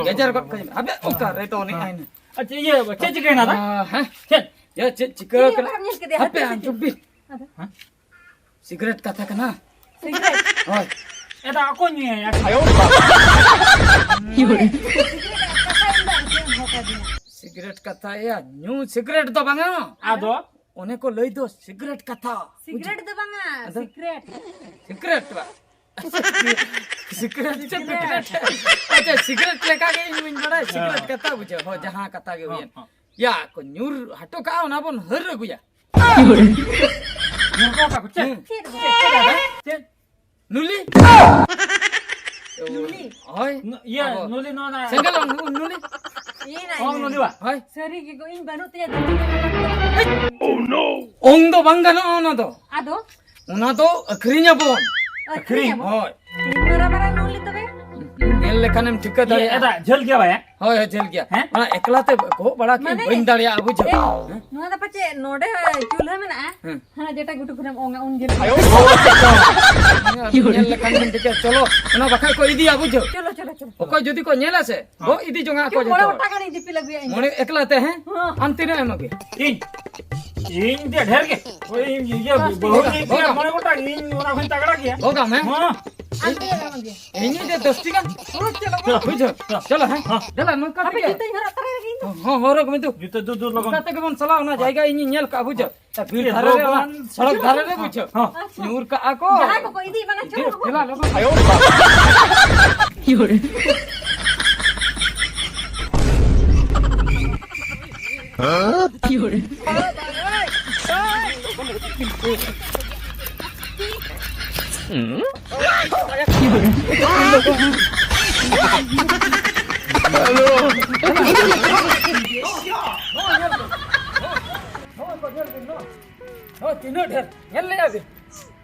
ᱜᱮᱡᱮᱨ ᱜᱚᱫ ᱠᱟᱹᱧ ᱢᱮ᱾ ᱟᱵᱮ ᱚᱠᱟ ᱨᱮ ᱫᱚ ᱩᱱᱤ ᱟᱭᱱᱟ? ᱟᱪᱪᱷᱟ, ᱤᱭᱟᱹ, ᱪᱮᱫ ᱪᱤᱠᱟᱹᱭᱮᱱᱟ ᱫᱟ? ᱟ, ᱦᱮᱸ? ᱪᱮᱫ? ᱭᱟ, ᱪᱮᱫ ᱪᱤᱠᱟᱹ ᱪᱮᱫ ᱦᱚᱸ ᱠᱟᱱᱟ? ᱵᱟᱢ ᱧᱮᱞ ᱠᱮᱫᱮᱭᱟ? ᱦᱟᱯᱮ, ᱦᱟᱯᱮ, ᱟᱸᱡᱚᱢ ᱵᱤᱱ᱾ ᱟᱫᱚ? ᱦᱮᱸ? ᱥᱤᱜᱨᱮᱴ ᱠᱟᱛᱷᱟ ᱠᱟᱱᱟ᱾ ᱥᱤᱜᱨᱮᱴ? ᱦᱳᱭ᱾ ᱮᱫᱟ, ᱚᱠᱚᱭ ᱧᱩᱭᱟ? ᱥᱤᱜᱨᱮᱴ ᱠᱟᱛᱷᱟ ᱤᱧ ᱫᱚ ᱟᱨ ᱪᱮᱫ ᱮᱢ ᱦᱚᱠ ᱟᱹᱫᱤᱧᱟ? ᱥᱤᱜᱨᱮᱴ ᱠᱟᱛᱷᱟ ᱭᱟ, ᱧᱩ ᱥᱤᱜᱨᱮᱴ ᱫᱚ ᱵᱟᱝᱟ᱾ ᱟᱫᱚ? ᱚᱱᱮ ᱠᱚ ᱞᱟᱹᱭ ᱫᱚ ᱥᱤᱜᱨᱮᱴ ᱠᱟᱛᱷᱟ᱾ ᱥᱤᱜᱨᱮᱴ ᱫᱚ ᱵᱟᱝᱟ, ᱟᱫᱚ? ᱥᱤᱠᱨᱮᱴ᱾ ᱥᱤᱜᱨᱮᱴ ᱵᱟ? ᱥᱤᱜᱨᱮᱴ ᱪᱮ ᱥᱤᱜᱨᱮᱴ? ᱟᱪᱪᱷᱟ, ᱥᱤᱜᱨᱮᱴ ᱞᱮᱠᱟ ᱜᱮ ᱤᱧ ᱦᱚᱸᱧ ᱵᱟᱲᱟᱭᱟ, ᱥᱤᱜᱨᱮᱴ ᱦᱮᱸ᱾ ᱠᱟᱛᱷᱟ ᱵᱩᱡᱷᱟᱹᱣ᱾ ᱦᱳᱭ, ᱦᱮᱸ᱾ ᱡᱟᱦᱟᱸ ᱠᱟᱛᱷᱟ ᱜᱮ ᱦᱮᱸ, ᱦᱩᱭᱮᱱ᱾ ᱦᱮᱸ᱾ ᱭᱟ, ᱠᱚ ᱧᱩᱨ ᱦᱚᱴᱚ ᱠᱟᱜᱼᱟ, ᱚᱱᱟ ᱵᱚᱱ ᱦᱟᱹᱨ ᱟᱹᱜᱩᱭᱟ᱾ ᱱᱚᱝᱠᱟ ᱠᱚ ᱪᱮᱫ? ᱦᱩᱸ᱾ ᱪᱮᱫ ᱠᱚ ᱪᱮᱫ? ᱪᱮᱫ? ᱱᱩᱞᱤ? ᱱᱩᱞᱤ? ᱦᱳᱭ᱾ ᱱᱩ-, ᱤᱭᱟᱹ, ᱟᱵᱚ᱾ ᱱᱩᱞᱤ ᱱᱚᱣᱟ ᱱᱟ- ᱥᱮᱸᱜᱮᱞ ᱚᱝ, ᱱᱩᱞᱤ? ᱤᱭᱟᱹ ᱱᱟ, ᱚᱝ ᱤᱭᱟᱹ᱾ ᱱᱩᱞᱤ ᱵᱟ? ᱦᱳᱭ᱾ ᱥᱟᱹᱨᱤ ᱜᱮ ᱜᱚ, ᱤᱧ ᱵᱟᱹᱱᱩᱜ ᱛᱤᱧᱟ, ᱫᱷᱩᱲᱤ ᱨᱮ ᱢᱮᱱᱟᱜ ᱛᱤᱧᱟ᱾ ᱚᱝ ᱫᱚ ᱵᱟᱝ ᱜᱟᱱᱚᱜᱼᱟ ᱚᱱᱟ ᱫᱚ᱾ ᱟᱫᱚ? ᱚᱱᱟ ᱫᱚ ᱟᱹᱠᱷᱨᱤᱧ ᱟᱵᱚᱱ᱾ ᱟᱹᱠᱷᱨᱤᱧ ᱟᱵᱚᱱ? ᱦᱳᱭ᱾ ᱛᱤᱱ ᱢᱟᱨᱟᱝ ᱢᱟᱨᱟᱝ ᱱᱩᱞᱤ ᱛᱚᱵᱮ? ᱧᱮᱞ ᱞᱮᱠᱷᱟᱱᱮᱢ ᱴᱷᱤᱠᱟᱹ ᱤᱭᱟᱹ, ᱫᱟᱲᱮᱭᱟᱜᱼᱟ᱾ ᱮᱫᱟ, ᱡᱷᱟᱹᱞ ᱜᱮᱭᱟ ᱵᱟᱭᱟ? ᱦᱳᱭ, ᱦᱳᱭ, ᱡᱷᱟᱹᱞ ᱜᱮᱭᱟ᱾ ᱦᱮᱸ? ᱚᱱᱟ ᱮᱠᱞᱟ ᱛᱮ ᱜᱚᱜ ᱵᱟᱲᱟ ᱠᱤ ᱢᱟᱱᱮ, ᱵᱟᱹᱧ ᱫᱟᱲᱮᱭᱟᱜᱼᱟ, ᱵᱩᱡᱷᱟᱹᱣ᱾ ᱮ, ᱦᱮᱸ? ᱱᱚᱣᱟ ᱫᱚ ᱯᱟᱪᱮ ᱱᱚᱰᱮ ᱪᱩᱞᱦᱟᱹ ᱢᱮᱱᱟᱜᱼᱟ? ᱦᱮᱸ᱾ ᱦᱟᱱᱟ ᱡᱮᱴᱟ ᱜᱩᱴᱩ ᱠᱷᱚᱱᱮᱢ ᱚᱝᱟ, ᱩᱱ ᱡᱷᱟᱹᱞ᱾ ᱟᱭᱳ᱾ ᱧᱮᱞ ᱞᱮᱠᱷᱟᱱ ᱵᱤᱱ ᱴᱷᱤᱠᱟᱹ, ᱪᱚᱞᱚ, ᱚᱱᱟ ᱵᱟᱠᱷᱟᱡ ᱠᱚ ᱤᱫᱤᱭᱟ, ᱵᱩᱡᱷᱟᱹᱣ᱾ ᱪᱚᱞᱚ, ᱪᱚᱞᱚ, ᱪᱚᱞᱚ᱾ ᱚᱠᱚᱭ ᱡᱩᱫᱤ ᱠᱚ ᱧᱮᱞᱟ ᱥᱮ, ᱦᱮᱸ᱾ ᱜᱚᱜ ᱤᱫᱤ ᱡᱚᱝᱟ ᱟᱠᱚ ᱪᱚ, ᱢᱚᱬᱮ ᱡᱚᱛᱚ᱾ ᱜᱚᱴᱟᱝ ᱜᱟᱱᱤᱧ ᱫᱤᱯᱤᱞ ᱟᱹᱜᱩᱭᱟ ᱤᱧ ᱫᱚ᱾ ᱢᱚᱬᱮ ᱮᱠᱞᱟ ᱛᱮ, ᱦᱮᱸ? ᱦᱮᱸ᱾ ᱟᱢ ᱛᱤᱱᱟᱹᱜ ᱮᱢ ᱟᱹᱜᱩᱭᱟ? ᱤᱧ, ᱤᱧ ᱫᱮ ᱰᱷᱮᱨ ᱜᱮ᱾ ᱳᱭ, ᱤᱭᱟᱹ, ᱫᱚᱥ ᱵᱟᱹᱦᱩ ᱴᱤ᱾ ᱤᱧ ᱫᱮ ᱢᱚᱬᱮ ᱜᱚᱴᱟᱝ, ᱤᱧ ᱚᱱᱟ ᱠᱷᱚᱱ ᱛᱟᱜᱲᱟ ᱜᱮᱭᱟ᱾ ᱜᱚᱜ ᱟᱢ, ᱦᱮᱸ? ᱦᱮᱸ᱾ ᱟᱢ ᱛᱤᱱᱟᱹᱜ ᱮᱢ ᱟᱹᱜᱩᱭᱟ? ᱤᱧ ᱫᱮ ᱫᱚᱥ ᱴᱤ ᱜᱟᱱ᱾ ᱦᱳᱭ, ᱪᱚᱞᱚ, ᱵᱚᱞᱚ᱾ ᱵᱩᱡᱷᱟᱹᱣ? ᱪᱚᱞᱚ, ᱦᱮᱸ? ᱦᱮᱸ᱾ ᱫᱮᱞᱟ, ᱱᱚᱝᱠᱟ ᱦᱟᱯᱮ ᱛᱮᱜᱮ᱾ ᱡᱩᱛᱟᱹᱧ ᱦᱚᱨᱚᱜ ᱛᱚᱨᱟᱭ ᱞᱮᱜᱮ ᱤᱧ ᱫᱚ᱾ ᱦᱚᱸ, ᱦᱚᱨᱚᱜ ᱢᱮ ᱫᱩ᱾ ᱡᱩᱛᱟᱹ ᱫᱩ, ᱫᱩ, ᱞᱚᱜᱚᱱ᱾ ᱱᱚᱝᱠᱟ ᱛᱮᱜᱮ ᱵᱚᱱ ᱪᱟᱞᱟᱣ, ᱚᱱᱟ ᱡᱟᱭᱜᱟ ᱤᱧᱤᱧ ᱧᱮᱞ ᱠᱟᱜᱼᱟ, ᱵᱩᱡᱷᱟᱹᱣ? ᱵᱤᱨ ᱫᱷᱟᱨᱮ ᱨᱮ, ᱚᱱᱟ ᱥᱚᱲᱚᱠ ᱫᱷᱟᱨᱮ ᱨᱮ, ᱵᱩᱡᱷᱟᱹᱣ? ᱦᱚᱸ᱾ ᱧᱩᱨ ᱠᱟᱜᱼᱟ ᱠᱚ᱾ ᱡᱟᱦᱟᱸᱭ ᱠᱚᱠᱚ ᱤᱫᱤᱭᱮᱫ ᱵᱚᱱᱟ, ᱪᱚ ᱫᱮᱞᱟ, ᱞᱚᱜᱚᱱ᱾ ᱟᱭᱳ ᱵᱟᱵᱟ᱾ ᱦᱳᱭ, ᱛᱤᱱᱟᱹᱜ ᱰᱷᱮᱨ ᱧᱮᱞ ᱞᱮᱭᱟ ᱵᱤᱱ?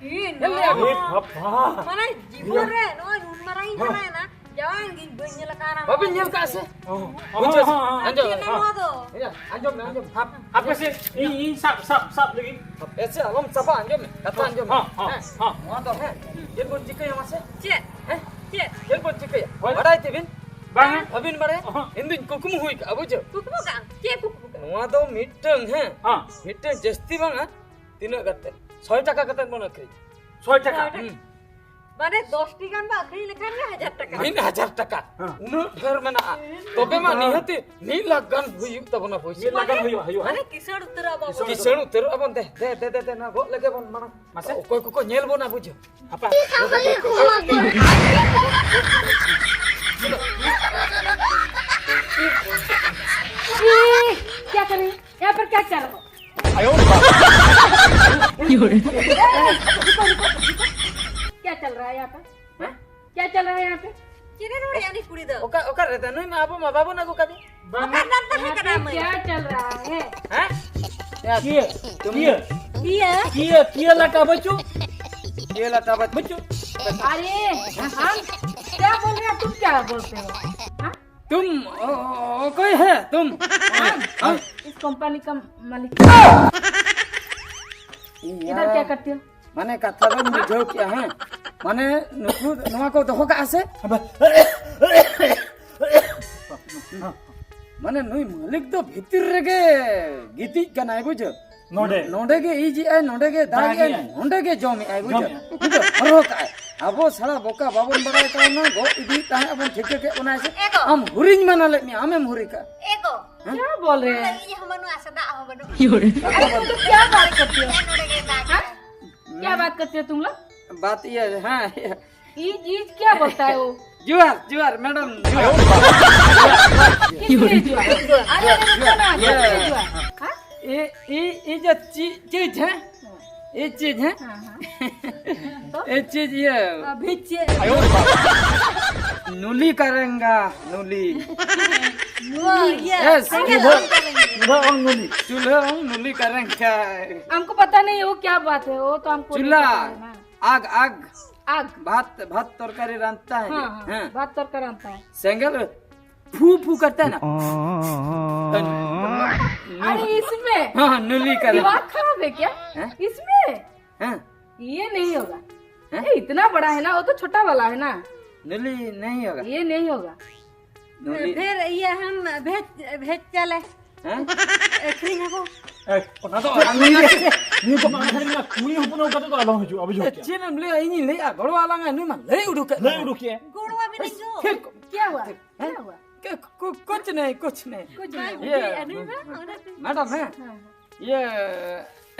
ᱤ, ᱧᱮᱞ ᱞᱮᱭᱟ ᱵᱤᱱ? ᱱᱚᱣᱟ᱾ ᱵᱟᱵᱟ᱾ ᱢᱟᱱᱮ, ᱡᱤᱵᱚᱱ ᱨᱮ ᱱᱚᱜᱼᱚᱭ ᱱᱩᱱ ᱢᱟᱨᱟᱝ ᱤᱧ ᱦᱮᱸ᱾ ᱪᱟᱞᱟᱣᱮᱱᱟ, ᱡᱟᱝ ᱜᱤᱧ ᱵᱟᱹᱧ ᱧᱮᱞ ᱟᱠᱟᱫᱼᱟ ᱱᱚᱣᱟ ᱵᱟᱹᱵᱤᱱ ᱧᱮᱞ ᱠᱟᱜᱼᱟ ᱥᱮ? ᱦᱚᱸ, ᱵᱩᱡᱷᱟᱹᱣ ᱥᱮ? ᱦᱚᱸ, ᱦᱚᱸ, ᱦᱚᱸ᱾ ᱟᱸᱡᱚᱢ ᱪᱮᱫ ᱢᱮ᱾ ᱱᱚᱣᱟ ᱫᱚ? ᱤᱭᱟᱹ, ᱟᱸᱡᱚᱢ ᱢᱮ, ᱟᱸᱡᱚᱢ ᱢᱮ᱾ ᱦᱟᱯ-, ᱦᱟᱯᱮ ᱥᱮ, ᱤᱧ, ᱤᱧ ᱥᱟᱵ, ᱥᱟᱵ, ᱥᱟᱵ ᱞᱮᱜᱤᱧ᱾ ᱦᱟᱯᱮ ᱥᱮ, ᱟᱞᱚᱢ ᱥᱟᱵᱟ, ᱟᱸᱡᱚᱢ ᱢᱮ, ᱠᱟᱛᱷᱟ ᱟᱸᱡᱚᱢ ᱢᱮ᱾ ᱦᱚᱸ, ᱦᱚᱸ, ᱦᱮᱸ? ᱦᱚᱸ᱾ ᱱᱚᱣᱟ ᱫᱚ, ᱦᱮᱸ, ᱪᱮᱫ ᱵᱚᱱ ᱪᱤᱠᱟᱹᱭᱟ ᱢᱟᱥᱮ? ᱪᱮᱫ? ᱦᱮᱸ? ᱪᱮᱫ? ᱪᱮᱫ ᱵᱚᱱ ᱪᱤᱠᱟᱹᱭᱟ? ᱦᱳᱭ᱾ ᱵᱟᱰᱟᱭ ᱛᱮᱵᱤᱱ? ᱵᱟᱝᱟ᱾ ᱵᱟᱹᱵᱤᱱ ᱵᱟᱲᱟᱭᱟ? ᱚᱦᱚᱸ᱾ ᱤᱧ ᱫᱩᱧ ᱠᱩᱠᱢᱩ ᱦᱩᱭ ᱠᱟᱜᱼᱟ, ᱵᱩᱡᱷᱟᱹᱣ? ᱠᱩᱠᱢᱩ ᱠᱟᱜᱼᱟᱢ? ᱪᱮᱫ ᱠᱩᱠᱢᱩ ᱠᱟᱜᱼᱟᱢ? ᱱᱚᱣᱟ ᱫᱚ ᱢᱤᱫᱴᱟᱹᱝ, ᱦᱮᱸ? ᱦᱚᱸ᱾ ᱢᱤᱫᱴᱟᱹᱝ ᱡᱟᱹᱥᱛᱤ ᱵᱟᱝᱟ, ᱛᱤᱱᱟᱹᱜ ᱠᱟᱛᱮ? ᱥᱚᱭ ᱴᱟᱠᱟ ᱠᱟᱛᱮ ᱵᱚᱱ ᱟᱹᱠᱷᱨᱤᱧ᱾ ᱥᱚᱭ ᱴᱟᱠᱟ? ᱥᱚᱭ ᱴᱟᱠᱟ᱾ ᱦᱩᱸ᱾ ᱢᱟᱱᱮ ᱫᱚᱥ ᱴᱤ ᱜᱟᱱ ᱵᱚ ᱟᱹᱠᱷᱨᱤᱧ ᱞᱮᱠᱷᱟᱱ ᱜᱮ ᱦᱟᱡᱟᱨ ᱴᱟᱠᱟ᱾ ᱢᱤᱫ ᱦᱟᱡᱟᱨ ᱴᱟᱠᱟ᱾ ᱦᱮᱸ᱾ ᱩᱱᱟᱹᱜ ᱰᱷᱮᱨ ᱢᱮᱱᱟᱜᱼᱟ᱾ ᱛᱚᱵᱮ ᱢᱟ ᱦᱮᱸ᱾ ᱱᱤᱦᱟᱹᱛᱤ ᱢᱤᱫ ᱞᱟᱠᱷ ᱜᱟᱱ ᱦᱩᱭᱩᱜ ᱛᱟᱵᱚᱱᱟ ᱯᱩᱭᱥᱟᱹ᱾ ᱢᱤᱫ ᱞᱟᱠᱷ ᱜᱟᱱ ᱦᱩᱭᱩᱜᱼᱟ, ᱦᱩᱭᱩᱜᱼᱟ᱾ ᱢᱟᱱᱮ ᱠᱤᱥᱟᱹᱬ ᱩᱛᱟᱹᱨᱚᱜ ᱟᱵᱚᱱ᱾ ᱠᱤᱥᱟᱹᱬ ᱩᱛᱟᱹᱨᱚᱜ ᱟᱵᱚᱱ᱾ ᱫᱮ, ᱫᱮ, ᱫᱮ, ᱫᱮ, ᱱᱚᱣᱟ ᱜᱚᱜ ᱞᱮᱜᱮ ᱵᱚᱱ ᱢᱟᱲᱟᱝ᱾ ᱢᱟᱥᱮ᱾ ᱚᱠᱚᱭ ᱠᱚᱠᱚ ᱧᱮᱞ ᱵᱚᱱᱟ ᱵᱩᱡᱷᱟᱹᱣ᱾ ᱦᱟᱯᱟ᱾ ये क्या कर रही है? यहाँ पर क्या कर रहा हो? क्या चल रहा है यहाँ पे? हाँ? क्या चल रहा है यहाँ पे? ᱪᱮᱫ ᱮ ᱨᱚᱲᱮᱫᱼᱟ ᱩᱱᱤ ᱠᱩᱲᱤ ᱫᱚ? ᱚᱠᱟ, ᱚᱠᱟ ᱨᱮ ᱛᱟᱭ? ᱱᱩᱭ ᱢᱟ ᱟᱵᱚ ᱢᱟ ᱵᱟᱵᱚᱱ ᱟᱹᱜᱩ ᱠᱟᱫᱮ᱾ ᱵᱟᱝ᱾ ᱚᱠᱟ ᱨᱮ ᱛᱟᱦᱮᱸ ᱠᱟᱱᱟ ᱢᱟᱹᱭ? क्या चल रहा है? ᱦᱮᱸ? ᱠᱤᱭᱟᱹ, ᱠᱤᱭᱟᱹ, ᱤᱭᱟᱹ᱾ ᱠᱤᱭᱟᱹ, ᱠᱤᱭᱟᱹ ᱞᱟᱴᱟ ᱵᱟᱹᱪᱩᱜ? ᱠᱤᱭᱟᱹ ᱞᱟᱴᱟ ᱵᱟᱹᱪᱩᱜ? ᱵᱟᱹᱪᱩᱜ᱾ अरे, हम क्या बोल रहे हैं, तुम क्या बोलते हो? हाँ? तुम, ओ, ओ, ओ, कोई है? तुम? हाँ, हाँ। इस कंपनी का मालिक। इधर क्या करते हो? ᱢᱟᱱᱮ ᱠᱟᱛᱷᱟ ᱵᱟᱹᱧ ᱵᱩᱡᱷᱟᱹᱣ ᱠᱮᱜᱼᱟ, ᱦᱮᱸ? ᱢᱟᱱᱮ ᱱᱩᱠᱩ ᱱᱚᱣᱟ ᱠᱚ ᱫᱚᱦᱚ ᱠᱟᱜᱼᱟ ᱥᱮ? ᱢᱟᱱᱮ ᱱᱩᱭ ᱢᱟᱹᱞᱤᱠ ᱫᱚ ᱵᱷᱤᱛᱤᱨ ᱨᱮᱜᱮ ᱜᱤᱛᱤᱡ ᱠᱟᱱᱟᱭ, ᱵᱩᱡᱷᱟᱹᱣ? ᱱᱚᱰᱮ᱾ ᱱᱚᱰᱮ ᱜᱮ ᱤᱡᱮᱜᱼᱟᱭ, ᱱᱚᱰᱮ ᱜᱮ ᱫᱟᱜᱮᱜᱼᱟᱭ, ᱫᱟᱜᱮᱜᱼᱟᱭ᱾ ᱱᱚᱰᱮ ᱜᱮ ᱡᱚᱢᱮᱜᱼᱟᱭ, ᱵᱩᱡᱷᱟᱹᱣ? ᱡᱚᱢᱮᱜᱼᱟᱭ᱾ ᱵᱩᱡᱷᱟᱹᱣ? ᱦᱚᱨᱦᱚ ᱠᱟᱜᱼᱟᱭ᱾ ᱟᱵᱚ ᱥᱟᱲᱟ ᱵᱚᱠᱟ ᱵᱟᱵᱚᱱ ᱵᱟᱲᱟᱭ ᱠᱟᱱᱟ, ᱜᱚᱜ ᱤᱫᱤᱭᱮᱫ ᱛᱟᱦᱮᱸᱫ ᱟᱵᱚᱱ, ᱴᱷᱤᱠᱟᱹ ᱠᱮᱫ ᱵᱚᱱᱟᱭ ᱥᱮ? ᱮ ᱜᱚ᱾ ᱟᱢ ᱦᱩᱨᱤᱧ ᱢᱟᱱᱟ ᱞᱮᱫ ᱢᱮᱭᱟ, ᱟᱢᱮᱢ ᱦᱩᱨᱤ ᱠᱟᱜᱼᱟ᱾ ᱮ ᱜᱚ᱾ ᱦᱮᱸ? क्या बोल रहे हैं? ᱤᱧ ᱦᱚᱸ ᱵᱟᱹᱱᱩᱜᱼᱟ ᱥᱮ ᱫᱟᱜ ᱦᱚᱸ ᱵᱟᱹᱱᱩᱜᱼᱟ᱾ अरे तुम लोग क्या बात करते हो? ᱱᱚᱰᱮ ᱜᱮ ᱫᱟᱜ ᱦᱮᱸ? ᱮᱫᱟᱭ᱾ क्या बात करते हो तुम लोग? बात ये है, हाँ, ये। ईज, ईज क्या बोलता है वो? जुआर, जुआर, मैडम, जुआर। किसने जुआर? अरे, अरे, रुको ना, ये किसने जुआर? हाँ? ये, ये, ये जो ची-, चीज है, ये चीज है, हाँ, हाँ। तो? ये चीज ये अभी चे- नूली करेंगा, नूली। वो, ये, यस। चूल्हे हम करेंगे। चूल्हे हम नूली। चूल्हे हम नूली करेंगे। हमको पता नहीं वो क्या बात है, वो तो हमको नहीं चूल्हा, पता है ना। आग, आग। आग। भात, भात तरकारी रांधता है हाँ, जो। हाँ, हाँ। भात तरकारी रांधता है। सेंगल फू फू करता है ना। अरे इसमें हाँ, हाँ, नली का। दिमाग खराब है क्या? हैं? इसमें? हैं? ये नहीं होगा। हैं? ए, इतना बड़ा है ना, वो तो छोटा वाला है ना। नली नहीं होगा। ये नहीं होगा। ᱱᱩᱞᱤ᱾ ᱯᱷᱤᱨ ᱤᱭᱟᱹ ᱦᱟᱢ ᱵᱷᱮᱡ, ᱵᱷᱮᱡ ᱪᱟᱞᱮ᱾ ᱦᱮᱸ? ᱟᱹᱠᱷᱨᱤᱧ ᱟᱠᱚ᱾ ᱮ, ᱚᱱᱟ ᱫᱚ ᱟᱞᱚᱢ ᱞᱟᱹᱭᱟ᱾ ᱱᱤᱭᱟᱹ ᱠᱚ ᱢᱟᱲᱟᱝ ᱨᱮ ᱢᱮᱱᱟᱜ, ᱠᱩᱲᱤ ᱦᱚᱯᱚᱱ ᱚᱱᱠᱟ ᱛᱮᱫᱚ ᱟᱞᱚᱢ ᱦᱤᱡᱩᱜᱼᱟ, ᱵᱩᱡᱷᱟᱹᱣ ᱮ, ᱠᱮᱜᱼᱟ? ᱪᱮᱫ ᱮᱢ ᱞᱟᱹᱭᱟ? ᱤᱧᱤᱧ ᱞᱟᱹᱭᱟ, ᱜᱚᱲᱚ ᱟᱞᱟᱝ ᱟᱭ, ᱱᱩᱭ ᱢᱟ ᱞᱟᱹᱭ ᱩᱰᱩᱠ ᱠᱮᱫ᱾ ᱞᱟᱹᱭ ᱩᱰᱩᱠ ᱠᱮᱫ᱾ ᱜᱚᱲᱚ ᱟᱵᱤᱱ ᱦᱤᱡᱩᱜ᱾ ᱛᱷᱤᱨ ᱠᱚᱜ ᱢᱮ᱾ क्या हुआ? ᱦᱮᱸ? क्या हुआ? ᱠᱩ-, ᱠᱩ-, ᱠᱩᱪ ᱱᱟᱦᱤ, ᱠᱩᱪ ᱱᱟᱦᱤ᱾ ᱠᱩᱪ ᱱᱟᱦᱤ, ᱤᱭᱟᱹ, ᱟᱹᱰᱤ ᱢᱟ, ᱚᱱᱟ ᱛᱮ᱾ ᱢᱮᱰᱟᱢ, ᱦᱮᱸ? ᱦᱮᱸ, ᱦᱮᱸ᱾ ᱤᱭᱟᱹ,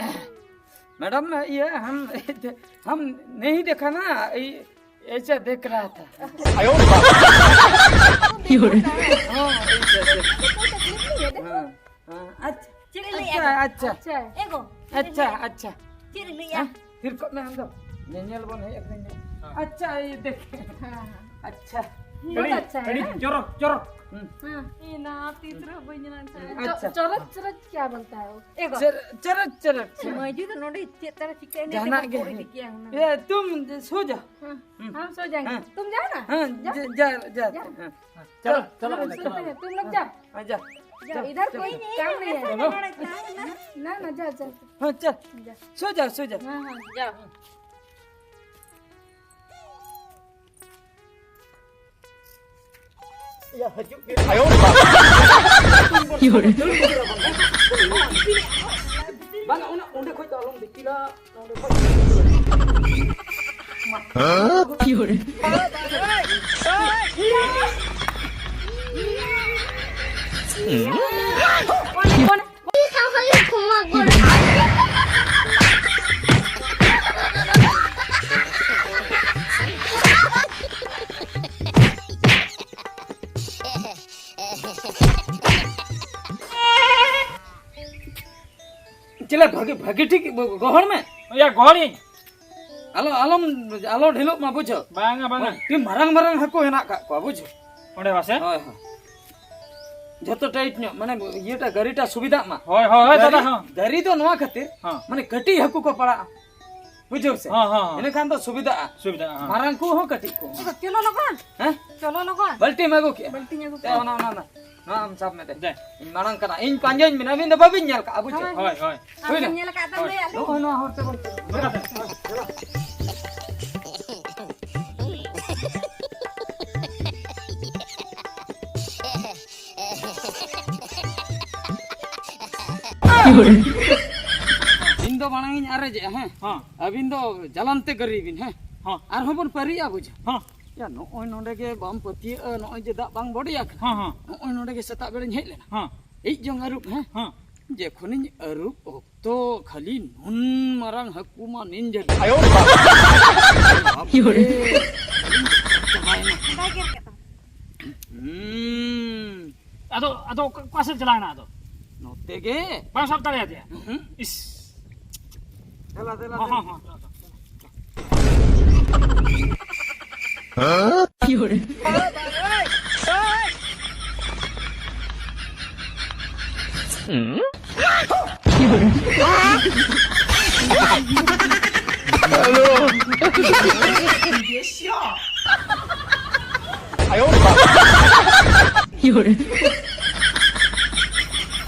ᱢᱮᱰᱟᱢ, ᱤᱭᱟᱹ, ᱦᱟᱢ, ᱦᱟᱢ ᱱᱟᱦᱤ ᱫᱮᱠᱷᱟ ᱱᱟ, ᱤ-, ऐसा देख रहा था। ᱟᱭᱳ ᱵᱟᱵᱟ। ᱦᱮᱸ, ᱟᱪᱪᱷᱟ, ᱟᱪᱪᱷᱟ᱾ ᱪᱮᱫ ᱮ ᱞᱟᱹᱭᱮᱜᱼᱟ? ᱟᱪᱪᱷᱟ, ᱟᱪᱪᱷᱟ᱾ ᱟᱪᱪᱷᱟ᱾ ᱮ ᱜᱚ, ᱪᱮᱫ ᱮ ᱟᱪᱪᱷᱟ, ᱞᱟᱹᱭᱮᱜᱼᱟ? ᱟᱪᱪᱷᱟ᱾ ᱪᱮᱫ ᱮ ᱞᱟᱹᱭᱮᱜᱼᱟ? ᱦᱮᱸ? ᱛᱷᱤᱨ ᱠᱚᱜ ᱢᱮ ᱟᱢ ᱫᱚ᱾ ᱧᱮᱧᱮᱞ ᱵᱚᱱ ᱦᱮᱡ ᱟᱠᱟᱱᱟ᱾ ᱦᱮᱸ᱾ ᱟᱪᱪᱷᱟ, ᱤᱭᱟᱹ ᱫᱮᱠᱷ᱾ ᱦᱮᱸ, ᱦᱮᱸ᱾ ᱟᱪᱪᱷᱟ᱾ ᱵᱚᱦᱩᱛ ᱟᱪᱪᱷᱟ ᱦᱮ ᱱᱟ? ᱪᱚᱨᱚᱠ, ᱪᱚᱨᱚᱠ᱾ ᱦᱩᱸ᱾ ᱦᱮᱸ᱾ ᱤᱧ ᱱᱟ ᱛᱤᱥ ᱨᱮᱦᱚᱸ ᱵᱟᱹᱧ ᱧᱮᱞ ᱟᱪᱪᱷᱟ᱾ ᱪᱚ-, ᱪᱚᱨᱚᱠ, ᱪᱚᱨᱚᱠ ᱠᱭᱟ ᱵᱚᱞᱛᱟ ᱦᱮ ᱣᱚ? ᱮ ᱜᱚ᱾ ᱪᱚᱨᱚᱠ, ᱪᱚᱨᱚᱠ, ᱪᱚᱨᱚᱠ᱾ ᱢᱟᱹᱡᱩ ᱫᱚ ᱱᱚᱰᱮ ᱪᱮᱫ ᱛᱟᱨᱟ ᱪᱤᱠᱟᱹᱭᱮᱱᱟ ᱡᱟᱦᱟᱱᱟᱜ ᱪᱮᱫ ᱜᱮ᱾ ᱵᱟᱠᱚ ᱤᱫᱤ ᱠᱮᱭᱟ ᱦᱩᱱᱟᱹᱝ᱾ ᱮ, ᱛᱩᱢ ᱥᱚ ᱡᱟ᱾ ᱦᱮᱸ, ᱦᱩᱸ᱾ ᱦᱟᱢ ᱥᱚ ᱡᱟᱭᱮᱸᱜᱮ᱾ ᱦᱮᱸ᱾ ᱛᱩᱢ ᱡᱟᱣ ᱱᱟ? ᱦᱮᱸ, ᱡᱟ᱾ ᱡᱟ, ᱡᱟ, ᱡᱟ᱾ ᱡᱟ᱾ ᱦᱮᱸ᱾ ᱪᱚᱞᱚ, ᱪᱚᱞᱚ, ᱦᱟᱢ ᱪᱚᱞᱚ᱾ ᱥᱚ ᱡᱟᱭᱮᱸᱜᱮ᱾ ᱛᱩᱢ ᱞᱳᱜ ᱡᱟᱣ᱾ ᱦᱮᱸ, ᱡᱟ᱾ ᱡᱟ, ᱡᱟ, ᱤᱫᱷᱟᱨ ᱡᱟ᱾ ᱠᱳᱭ ᱱᱟᱦᱤ ᱦᱮ, ᱱᱟ, ᱱᱟ, ᱡᱟ, ᱡᱟ᱾ ᱦᱮᱸ, ᱪᱚᱞ᱾ ᱡᱟ᱾ ᱥᱚ ᱡᱟ, ᱥᱚ ᱡᱟ᱾ ᱦᱮᱸ, ᱦᱮᱸ, ᱡᱟ᱾ ᱭᱟ, ᱦᱤᱡᱩᱜ ᱜᱮ᱾ ᱟᱭᱳ ᱵᱟᱵᱟ᱾ ᱵᱟᱝ, ᱚᱱᱟ, ᱚᱸᱰᱮ ᱠᱷᱚᱡ ᱫᱚ ᱟᱞᱚᱢ ᱫᱤᱯᱤᱞᱟ, ᱚᱸᱰᱮ ᱠᱷᱚᱡ᱾ ᱪᱮᱞᱮ ᱵᱷᱟᱜᱮ, ᱵᱷᱟᱜᱮ ᱴᱷᱤᱠ ᱜᱚᱦᱚᱲ ᱢᱮ᱾ ᱭᱟ, ᱜᱚᱦᱚᱲᱤᱧ᱾ ᱟᱞᱚ, ᱟᱞᱚᱢ, ᱟᱞᱚ ᱰᱷᱤᱞᱚᱜ ᱢᱟ, ᱵᱩᱡᱷᱟᱹᱣ᱾ ᱵᱟᱝᱟ, ᱵᱟᱝᱟ᱾ ᱟᱹᱰᱤ ᱢᱟᱨᱟᱝ ᱢᱟᱨᱟᱝ ᱦᱟᱹᱠᱩ ᱦᱮᱱᱟᱜ ᱠᱟᱜ ᱠᱚᱣᱟ, ᱵᱩᱡᱷᱟᱹᱣ᱾ ᱚᱸᱰᱮ ᱵᱟᱥᱮ? ᱦᱳᱭ, ᱦᱳᱭ᱾ ᱡᱷᱚᱛᱚ tight ᱧᱚᱜ, ᱢᱟᱱᱮ ᱤᱭᱟᱹᱴᱟ, ᱜᱟᱹᱨᱤᱴᱟ ᱥᱩᱵᱤᱫᱷᱟᱜ ᱢᱟ᱾ ᱦᱳᱭ, ᱦᱳᱭ, ᱦᱳᱭ, ᱜᱟᱹᱨᱤ, ᱫᱟᱫᱟ, ᱦᱚᱸ᱾ ᱜᱟᱹᱨᱤ ᱫᱚ ᱱᱚᱣᱟ ᱠᱷᱟᱹᱛᱤᱨ, ᱦᱚᱸ᱾ ᱢᱟᱱᱮ ᱠᱟᱹᱴᱤᱡ ᱦᱟᱹᱠᱩ ᱠᱚ ᱯᱟᱲᱟᱜᱼᱟ᱾ ᱵᱩᱡᱷᱟᱹᱣ ᱥᱮ? ᱦᱚᱸ, ᱦᱚᱸ, ᱦᱚᱸ᱾ ᱤᱱᱟᱹᱠᱷᱟᱱ ᱫᱚ ᱥᱩᱵᱤᱫᱷᱟᱜᱼᱟ᱾ ᱥᱩᱵᱤᱫᱷᱟᱜᱼᱟ, ᱦᱚᱸ᱾ ᱢᱟᱨᱟᱝ ᱠᱚ ᱦᱚᱸ, ᱠᱟᱹᱴᱤᱡ ᱠᱚ ᱦᱚᱸ᱾ ᱪᱚᱞᱚ ᱞᱚᱜᱚᱱ᱾ ᱦᱮᱸ? ᱪᱚᱞᱚ ᱞᱚᱜᱚᱱ᱾ ᱵᱟᱹᱞᱴᱤᱢ ᱟᱹᱜᱩ ᱠᱮᱜᱼᱟ? ᱵᱟᱹᱞᱴᱤᱧ ᱟᱹᱜᱩ ᱫᱮ, ᱠᱮᱜᱼᱟ᱾ ᱚᱱᱟ, ᱚᱱᱟ, ᱚᱱᱟ᱾ ᱱᱚᱣᱟ ᱟᱢ ᱥᱟᱵ ᱢᱮ ᱫᱮ᱾ ᱫᱮ᱾ ᱤᱧ ᱢᱟᱲᱟᱝ ᱠᱟᱱᱟ, ᱤᱧ ᱯᱟᱸᱡᱟᱧ ᱢᱮᱱᱟ, ᱟᱹᱵᱤᱱ ᱫᱚ ᱵᱟᱹᱵᱤᱱ ᱧᱮᱞ ᱠᱟᱜᱼᱟ, ᱵᱩᱡᱷᱟᱹᱣ? ᱦᱳᱭ, ᱦᱳᱭ᱾ ᱟᱢ ᱦᱩᱭᱱᱟ? ᱧᱮᱞ ᱟᱠᱟᱫ ᱛᱟᱢ ᱦᱳᱭ᱾ ᱞᱟᱹᱭᱟ ᱞᱮ? ᱱᱚᱜᱼᱚᱭ ᱱᱚᱣᱟ ᱦᱚᱨ ᱛᱮᱵᱚᱱ ᱪᱟᱞᱟᱜᱼᱟ᱾ ᱤᱧ ᱫᱚ ᱢᱟᱲᱟᱝ ᱤᱧ ᱟᱨᱮᱡᱮᱜᱼᱟ, ᱦᱮᱸ? ᱦᱚᱸ᱾ ᱟᱹᱵᱤᱱ ᱫᱚ ᱡᱟᱞᱟᱢ ᱛᱮ ᱜᱟᱹᱨᱤ ᱵᱤᱱ, ᱦᱮᱸ? ᱦᱚᱸ᱾ ᱟᱨᱦᱚᱸ ᱵᱚᱱ ᱯᱟᱹᱨᱤᱜᱼᱟ, ᱵᱩᱡᱷᱟᱹᱣ? ᱦᱚᱸ᱾ ᱭᱟ, ᱱᱚᱜᱼᱚᱭ ᱱᱚᱰᱮ ᱜᱮ ᱵᱟᱢ ᱯᱟᱹᱛᱭᱟᱹᱜᱼᱟ, ᱱᱚᱜᱼᱚᱭ ᱡᱮ ᱫᱟᱜ ᱵᱟᱝ ᱵᱚᱰᱮ ᱟᱠᱟᱱᱟ᱾ ᱦᱚᱸ, ᱦᱚᱸ᱾ ᱱᱚᱜᱼᱚᱭ ᱱᱚᱰᱮ ᱜᱮ ᱥᱮᱛᱟᱜ ᱵᱮᱲᱟᱧ ᱦᱮᱡ ᱞᱮᱱᱟ᱾ ᱦᱚᱸ᱾ ᱤᱡ ᱡᱚᱝ ᱟᱹᱨᱩᱵ, ᱦᱮᱸ? ᱦᱚᱸ᱾ ᱡᱮᱠᱷᱚᱱᱤᱧ ᱟᱹᱨᱩᱵ ᱚᱠᱛᱚ ᱠᱷᱟᱹᱞᱤ ᱱᱩᱱ ᱢᱟᱨᱟᱝ ᱦᱟᱹᱠᱩ ᱢᱟ ᱱᱤᱱ ᱡᱷᱟᱹᱞ᱾ ᱟᱭᱳ ᱨᱮ ᱵᱟᱵᱟ᱾ ᱵᱟᱯ ᱨᱮ, ᱪᱟᱵᱟᱭᱮᱱᱟ᱾ ᱵᱟᱭ ᱜᱮᱨ ᱠᱮᱫ ᱛᱟᱢᱟ? ᱦᱩᱸ᱾ ᱟᱫᱚ, ᱟᱫᱚ ᱚᱠᱟ, ᱚᱠᱟ ᱥᱮᱫ ᱪᱟᱞᱟᱣ ᱮᱱᱟ ᱟᱫᱚ? ᱱᱚᱛᱮ ᱜᱮ᱾ ᱵᱟᱢ ᱥᱟᱵ ᱫᱟᱲᱮᱭᱟᱫᱮᱭᱟ? ᱩᱦᱩᱸ᱾ ᱤᱥ᱾ ᱫᱮᱞᱟ, ᱫᱮᱞᱟ, ᱦᱚᱸ, ᱫᱮᱞᱟ᱾ ᱦᱚᱸ, ᱦᱚᱸ᱾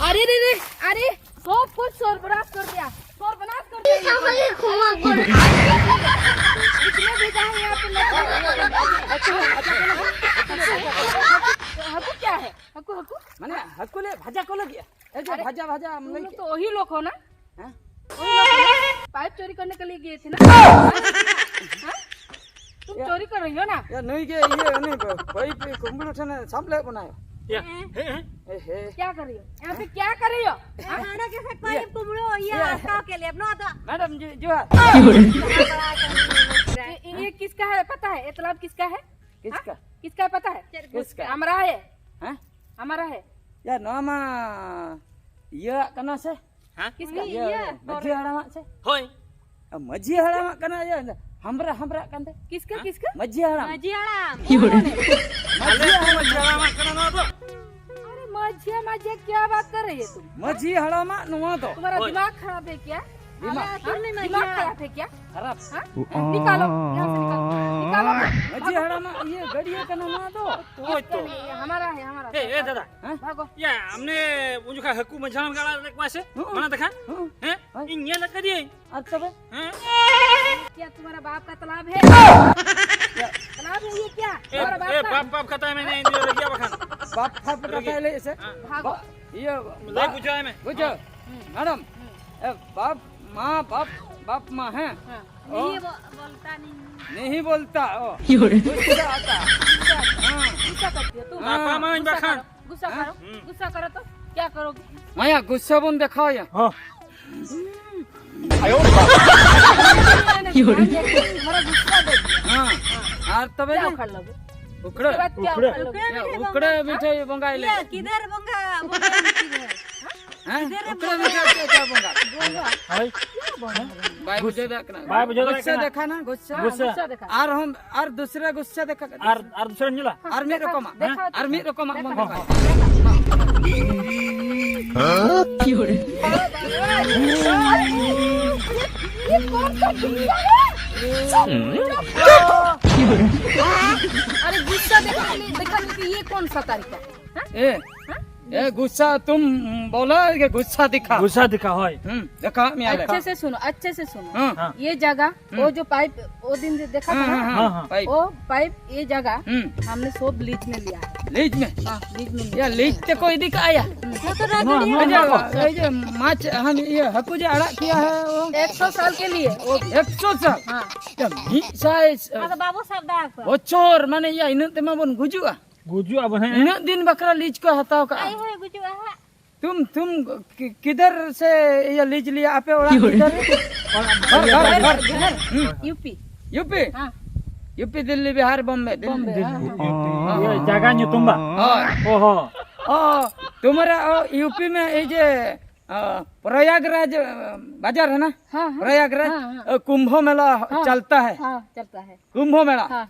अरे रे रे, अरे, सब कुछ सर्वनाश कर दिया, सर्वनाश कर दिया। ये साले घुमा कर। इसने भेजा है यहाँ पे लड़के। हकू क्या है? हकू, हकू। माने हकू ले भाजा को लगिया। ए जो अरे, भाजा, भाजा हम तुम लोग लेके तो वही लोग हो ना? हाँ? वही लोग हो ना? पाइप चोरी करने के लिए गए थे ना? हाँ? तुम या, चोरी कर रही हो ना? या नहीं के ये नहीं ब-, भाई पे कुंबल उठाने सामने बनाया। या, हैं? हैं, हैं? ए हे। क्या कर रही हो? यहाँ पे क्या कर रही हो? हाँ? खाना के साथ पानी ये, कुमड़ो, ये ये। आपका के लिए, अपना तो। मैडम जी, जो है। ये, ये किसका है पता है? ये तालाब किसका है? किसका? हाँ? किसका है पता है? किसका? हमारा है। हैं? हमारा है। या नोमा ये कना से? हाँ? किसका? ये, ये, ये, मझी हड़ामा से? होय। अब मझी हड़ामा कना ये, हमरा, हमरा कंदे। किसका, हाँ? किसका? मझी हड़ाम। मझी हड़ाम। क्यों रे? मझी हड़ाम। मझी हड़ामा कना ना तो। अरे मझिया, मझिया क्या बात कर रही है तुम? मझी हड़ामा नुआ तो। तुम्हारा होय। दिमाग खराब है क्या? दिमाग, दिमाग खराब है क्या? खराब। हाँ? निकालो, यहाँ से निकालो। निकालो। ᱢᱟᱹᱡᱷᱤ ᱦᱟᱲᱟᱢᱟᱜ ᱤᱭᱟᱹ ᱜᱟᱹᱰᱭᱟᱹ ᱠᱟᱱᱟ ᱱᱚᱣᱟ ᱫᱚ᱾ ᱦᱳᱭ ᱛᱚ᱾ नहीं, ये हमारा है, हमारा। ए, ए दादा। हाँ? भागो। ᱭᱟ, ᱟᱢᱱᱮ ᱩᱱ ᱡᱚᱠᱷᱟ ᱦᱟᱹᱠᱩ ᱢᱟᱹᱡᱷᱟᱲᱟᱢ ᱜᱟᱲᱟ ᱨᱮ ᱠᱚᱣᱟ ᱥᱮ? ᱦᱩᱸ᱾ ᱚᱱᱟ ᱫᱮᱠᱷᱟ? ᱦᱩᱸ᱾ ᱦᱮᱸ? ᱦᱳᱭ᱾ ᱤᱧ ᱧᱮᱞ ᱟᱠᱟᱫᱤᱭᱟᱹᱧ᱾ ᱟᱨ ᱛᱚᱵᱮ? ᱦᱮᱸ? क्या तुम्हारा बाप का तालाब है? तालाब है ये क्या? ए, तुम्हारा बाप ए, का? बाप, बाप खाता है मैंने, ये रख दिया बखान। ᱵᱟᱯ ᱯᱷᱟᱯ ᱠᱟᱛᱷᱟ ᱞᱟᱹᱭ ᱥᱮ? ᱦᱮᱸ᱾ ᱵᱟ-, ᱤᱭᱟᱹ, ᱞᱟᱹᱭ ᱵᱟ-, ᱵᱩᱡᱷᱟᱹᱣᱟᱭ ᱢᱮ᱾ ᱵᱩᱡᱷᱟᱹᱣ᱾ ᱦᱮᱸ᱾ ᱢᱮᱰᱟᱢ, ᱦᱮᱸ᱾ ᱮ, ᱵᱟᱯ, ᱢᱟ, ᱵᱟᱯ, ᱵᱟᱯ, ᱢᱟ, ᱦᱮᱸ? ᱦᱮᱸ᱾ ᱚ᱾ नहीं बो-, बोलता नहीं। नहीं बोलता, ओ। ᱤᱭᱳ ᱨᱮ। गुस्सा आता। गुस्सा, हाँ। गुस्सा करती हो तुम। ᱵᱟᱯᱟ ᱢᱟᱧ गुस्सा ᱵᱟᱠᱷᱟᱱ। करो, गुस्सा ᱦᱮᱸ? करो, गुस्सा करो तो क्या करोगे? ᱢᱟᱭᱟ, ᱜᱩᱥᱥᱟ ᱵᱚᱱ ᱫᱮᱠᱷᱟᱣᱟᱭᱟ᱾ ᱦᱚᱸ᱾ ᱤᱭᱳ ᱨᱮ। ᱦᱮᱸ, ᱟᱨ ᱛᱚᱵᱮ? क्या उखाड़ लोगे? ᱩᱠᱷᱲᱟᱹ। उसके बाद क्या उखᱲᱟᱹ। उखाड़ लोगे? ᱩᱠᱷᱲᱟᱹ ᱢᱤᱴᱷᱟᱹᱭ ᱵᱚᱸᱜᱟᱭ ᱞᱮ। ये किधर बᱚᱸᱜᱟ? ᱵᱚᱸᱜᱟ ᱠᱤᱫᱷᱟᱨ ᱦᱮᱸ? ᱩᱠᱷᱲᱟᱹ ᱢᱤᱴᱷᱟᱹᱭ ᱪᱮᱫ ᱞᱮᱠᱟ ᱵᱚᱸᱜᱟ? ᱵᱚᱸᱜᱟ। ᱦᱳᱭ। ᱵᱚᱸᱜᱟ। ᱵᱟᱭ ᱵᱩᱡᱷᱟᱹᱣ ᱫᱟᱲᱮᱭᱟᱜ ᱠᱟᱱᱟ᱾ ᱵᱟᱭ ᱵᱩᱡᱷᱟᱹᱣ ᱫᱟᱲᱮᱭᱟᱜ ᱜᱩᱥᱥᱟ ᱠᱟᱱᱟ। ᱫᱮᱠᱷᱟ ᱱᱟ, ᱜᱩᱥᱥᱟ᱾ ᱜᱩᱥᱥᱟ᱾ ᱜᱩᱥᱥᱟ ᱫᱮᱠᱷᱟ। ᱟᱨᱦᱚᱸ, ᱟᱨ ᱫᱩᱥᱨᱟ ᱜᱩᱥᱥᱟ ᱫᱮᱠᱷᱟ ᱠᱟᱛᱮ᱾ ᱟᱨ, ᱟᱨ ᱫᱩᱥᱨᱟ ᱧᱮᱞᱟ? ᱟᱨ ᱢᱤᱫ ᱨᱚᱠᱚᱢᱟᱜ᱾ ᱫᱮᱠᱷᱟᱣ ᱦᱮᱸ? ᱟᱨ ᱢᱤᱫ ᱨᱚᱠᱚᱢᱟᱜ ᱵᱚᱱ ᱫᱮᱠᱷᱟᱣ᱾ ᱫᱮᱠᱷᱟᱣᱟ᱾ ये कौन सा गुस्सा है? अरे गुस्सा देखा नहीं, देखा नहीं कि ये कौन सा तरीका है? हाँ? ए, हाँ? ए, गुस्सा तुम बोला कि गुस्सा दिखा। गुस्सा दिखा, होय। हम्म, देखा, मैं आ रहा। अच्छे से सुनो, अच्छे से सुनो। हाँ। हाँ। ये जगह, हम्म। वो जो पाइप, वो दिन जो देखा था हाँ, ना, हाँ, हाँ, हाँ। पाइप। वो पाइप, ये जगह हम्म। हमने सब लीज में लिया है। लीज में? हाँ, लीज में लिया। या लीज ते कोई दिखा आया? हम्म। हाँ, हाँ, हाँ। ये जो, ये जो माछ, हम ये हकू जो अड़ा किया है वो? एक सौ साल के लिए। वो एक सौ साल? हाँ। क्या मीसा है? हाँ, तो बाबू साहब दा आपको। वो चोर, माने या इन्हें ते मा बन गुजुआ। ᱜᱩᱡᱩᱜ ᱟᱵᱚᱱ ᱦᱮᱸ᱾ ᱩᱱᱟᱹᱜ ᱫᱤᱱ ᱵᱟᱠᱷᱨᱟ ᱞᱤᱡ ᱠᱚ ᱦᱟᱛᱟᱣ ᱠᱟᱜᱼᱟ? ᱟᱭ ᱦᱳᱭ, ᱜᱩᱡᱩᱜ ᱟᱦᱟᱸᱜ᱾ तुम, तुम कि-, किधर से ये लीज लिया? ᱟᱯᱮ ᱚᱲᱟᱜ ᱠᱤᱫᱷᱟᱨ? ᱚᱲᱟᱜ ᱵᱷᱟᱨ, ᱵᱷᱟᱨ, ᱵᱷᱟᱨ, ᱵᱷᱟᱨ᱾ ᱦᱩᱸ᱾ यूपी। यूपी? हाँ। यूपी, दिल्ली, बिहार, बॉम्बे, दिल्ली। बॉम्बे, हाँ, हाँ। ᱤᱭᱟᱹ, ᱡᱟᱭᱜᱟ ᱧᱩᱛᱩᱢ ᱵᱟ? ᱦᱳᱭ᱾ ᱚ ᱦᱚᱸ᱾ ᱚ, तुम्हारा, ᱚ, यूपी में ये जे, ᱚ, प्रयागराज, ᱚ, बाजार है ना? हाँ, हाँ। प्रयागराज, हाँ, हाँ। ᱚ, कुंभ मेला हाँ। चलता है। हाँ, चलता है। कुंभ मेला। हाँ।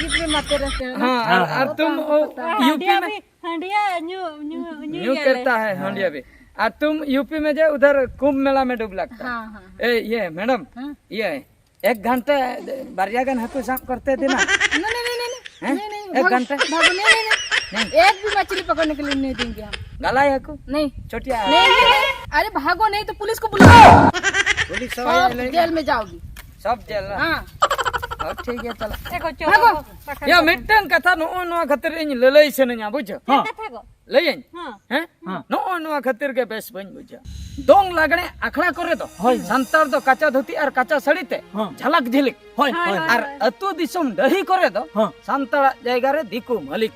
गिफ्ट में मारते रहते हैं ना। हाँ, और, हाँ, और हाँ। तुम वो हाँ, यूपी हंडिया में भी, हंडिया न्यू, न्यू, न्यू न्यू ये करता है। है, हाँ। हंडिया भी। और तुम यूपी में जो उधर कुंभ मेला में डूब लगता है। हाँ, हाँ, हाँ। ए, ये मैडम, हाँ। ये एक घंटे बारिया गन हाकू साफ करते थे ना। नहीं, नहीं, नहीं, नहीं, नहीं। हैं? नहीं, नहीं, एक भागो, घंटे? भागो, नहीं, नहीं, नहीं। नहीं। एक भी मछली पकड़ने के लिए नहीं देंगे हम। गलाई हाकू? नहीं। छोटिया? नहीं, नहीं, नहीं। अरे भागो नहीं तो पुलिस को बुलाओ। पुलिस सब सब आएगा लेके। जेल में जाओगी। सब जेल ना? हाँ। और ठीक है, चलो। देखो, चलो, भागो। पकड़ या लो। मिट्टन कथा नो नो खतर इन ललई से नहीं बुझो। हाँ। कथा को। ᱞᱟᱹᱭᱟᱹᱧ? ᱦᱮᱸ᱾ ᱦᱮᱸ? ᱦᱮᱸ᱾ ᱱᱚᱜᱼᱚ ᱱᱚᱣᱟ ᱠᱷᱟᱹᱛᱤᱨ ᱜᱮ ᱵᱮᱥ ᱵᱟᱹᱧ ᱵᱩᱡᱷᱟᱹᱣᱟ᱾ ᱫᱚᱝ ᱞᱟᱜᱽᱬᱮ ᱟᱠᱷᱲᱟ ᱠᱚᱨᱮ ᱫᱚ ᱦᱳᱭ᱾ ᱥᱟᱱᱛᱟᱲ ᱫᱚ ᱠᱟᱪᱟ ᱫᱷᱩᱛᱤ ᱟᱨ ᱠᱟᱪᱟ ᱥᱟᱹᱲᱤ ᱛᱮ ᱦᱮᱸ᱾ ᱡᱷᱟᱞᱟᱠ ᱡᱷᱤᱞᱤᱠ᱾ ᱦᱳᱭ, ᱦᱳᱭ, ᱦᱳᱭ᱾ ᱟᱨ ᱦᱳᱭ᱾ ᱟᱹᱛᱩ ᱫᱤᱥᱚᱢ ᱰᱟᱹᱦᱤ ᱠᱚᱨᱮ ᱫᱚ ᱦᱮᱸ᱾ ᱥᱟᱱᱛᱟᱲᱟᱜ ᱡᱟᱭᱜᱟ ᱨᱮ ᱫᱤᱠᱩ ᱢᱟᱹᱞᱤᱠ᱾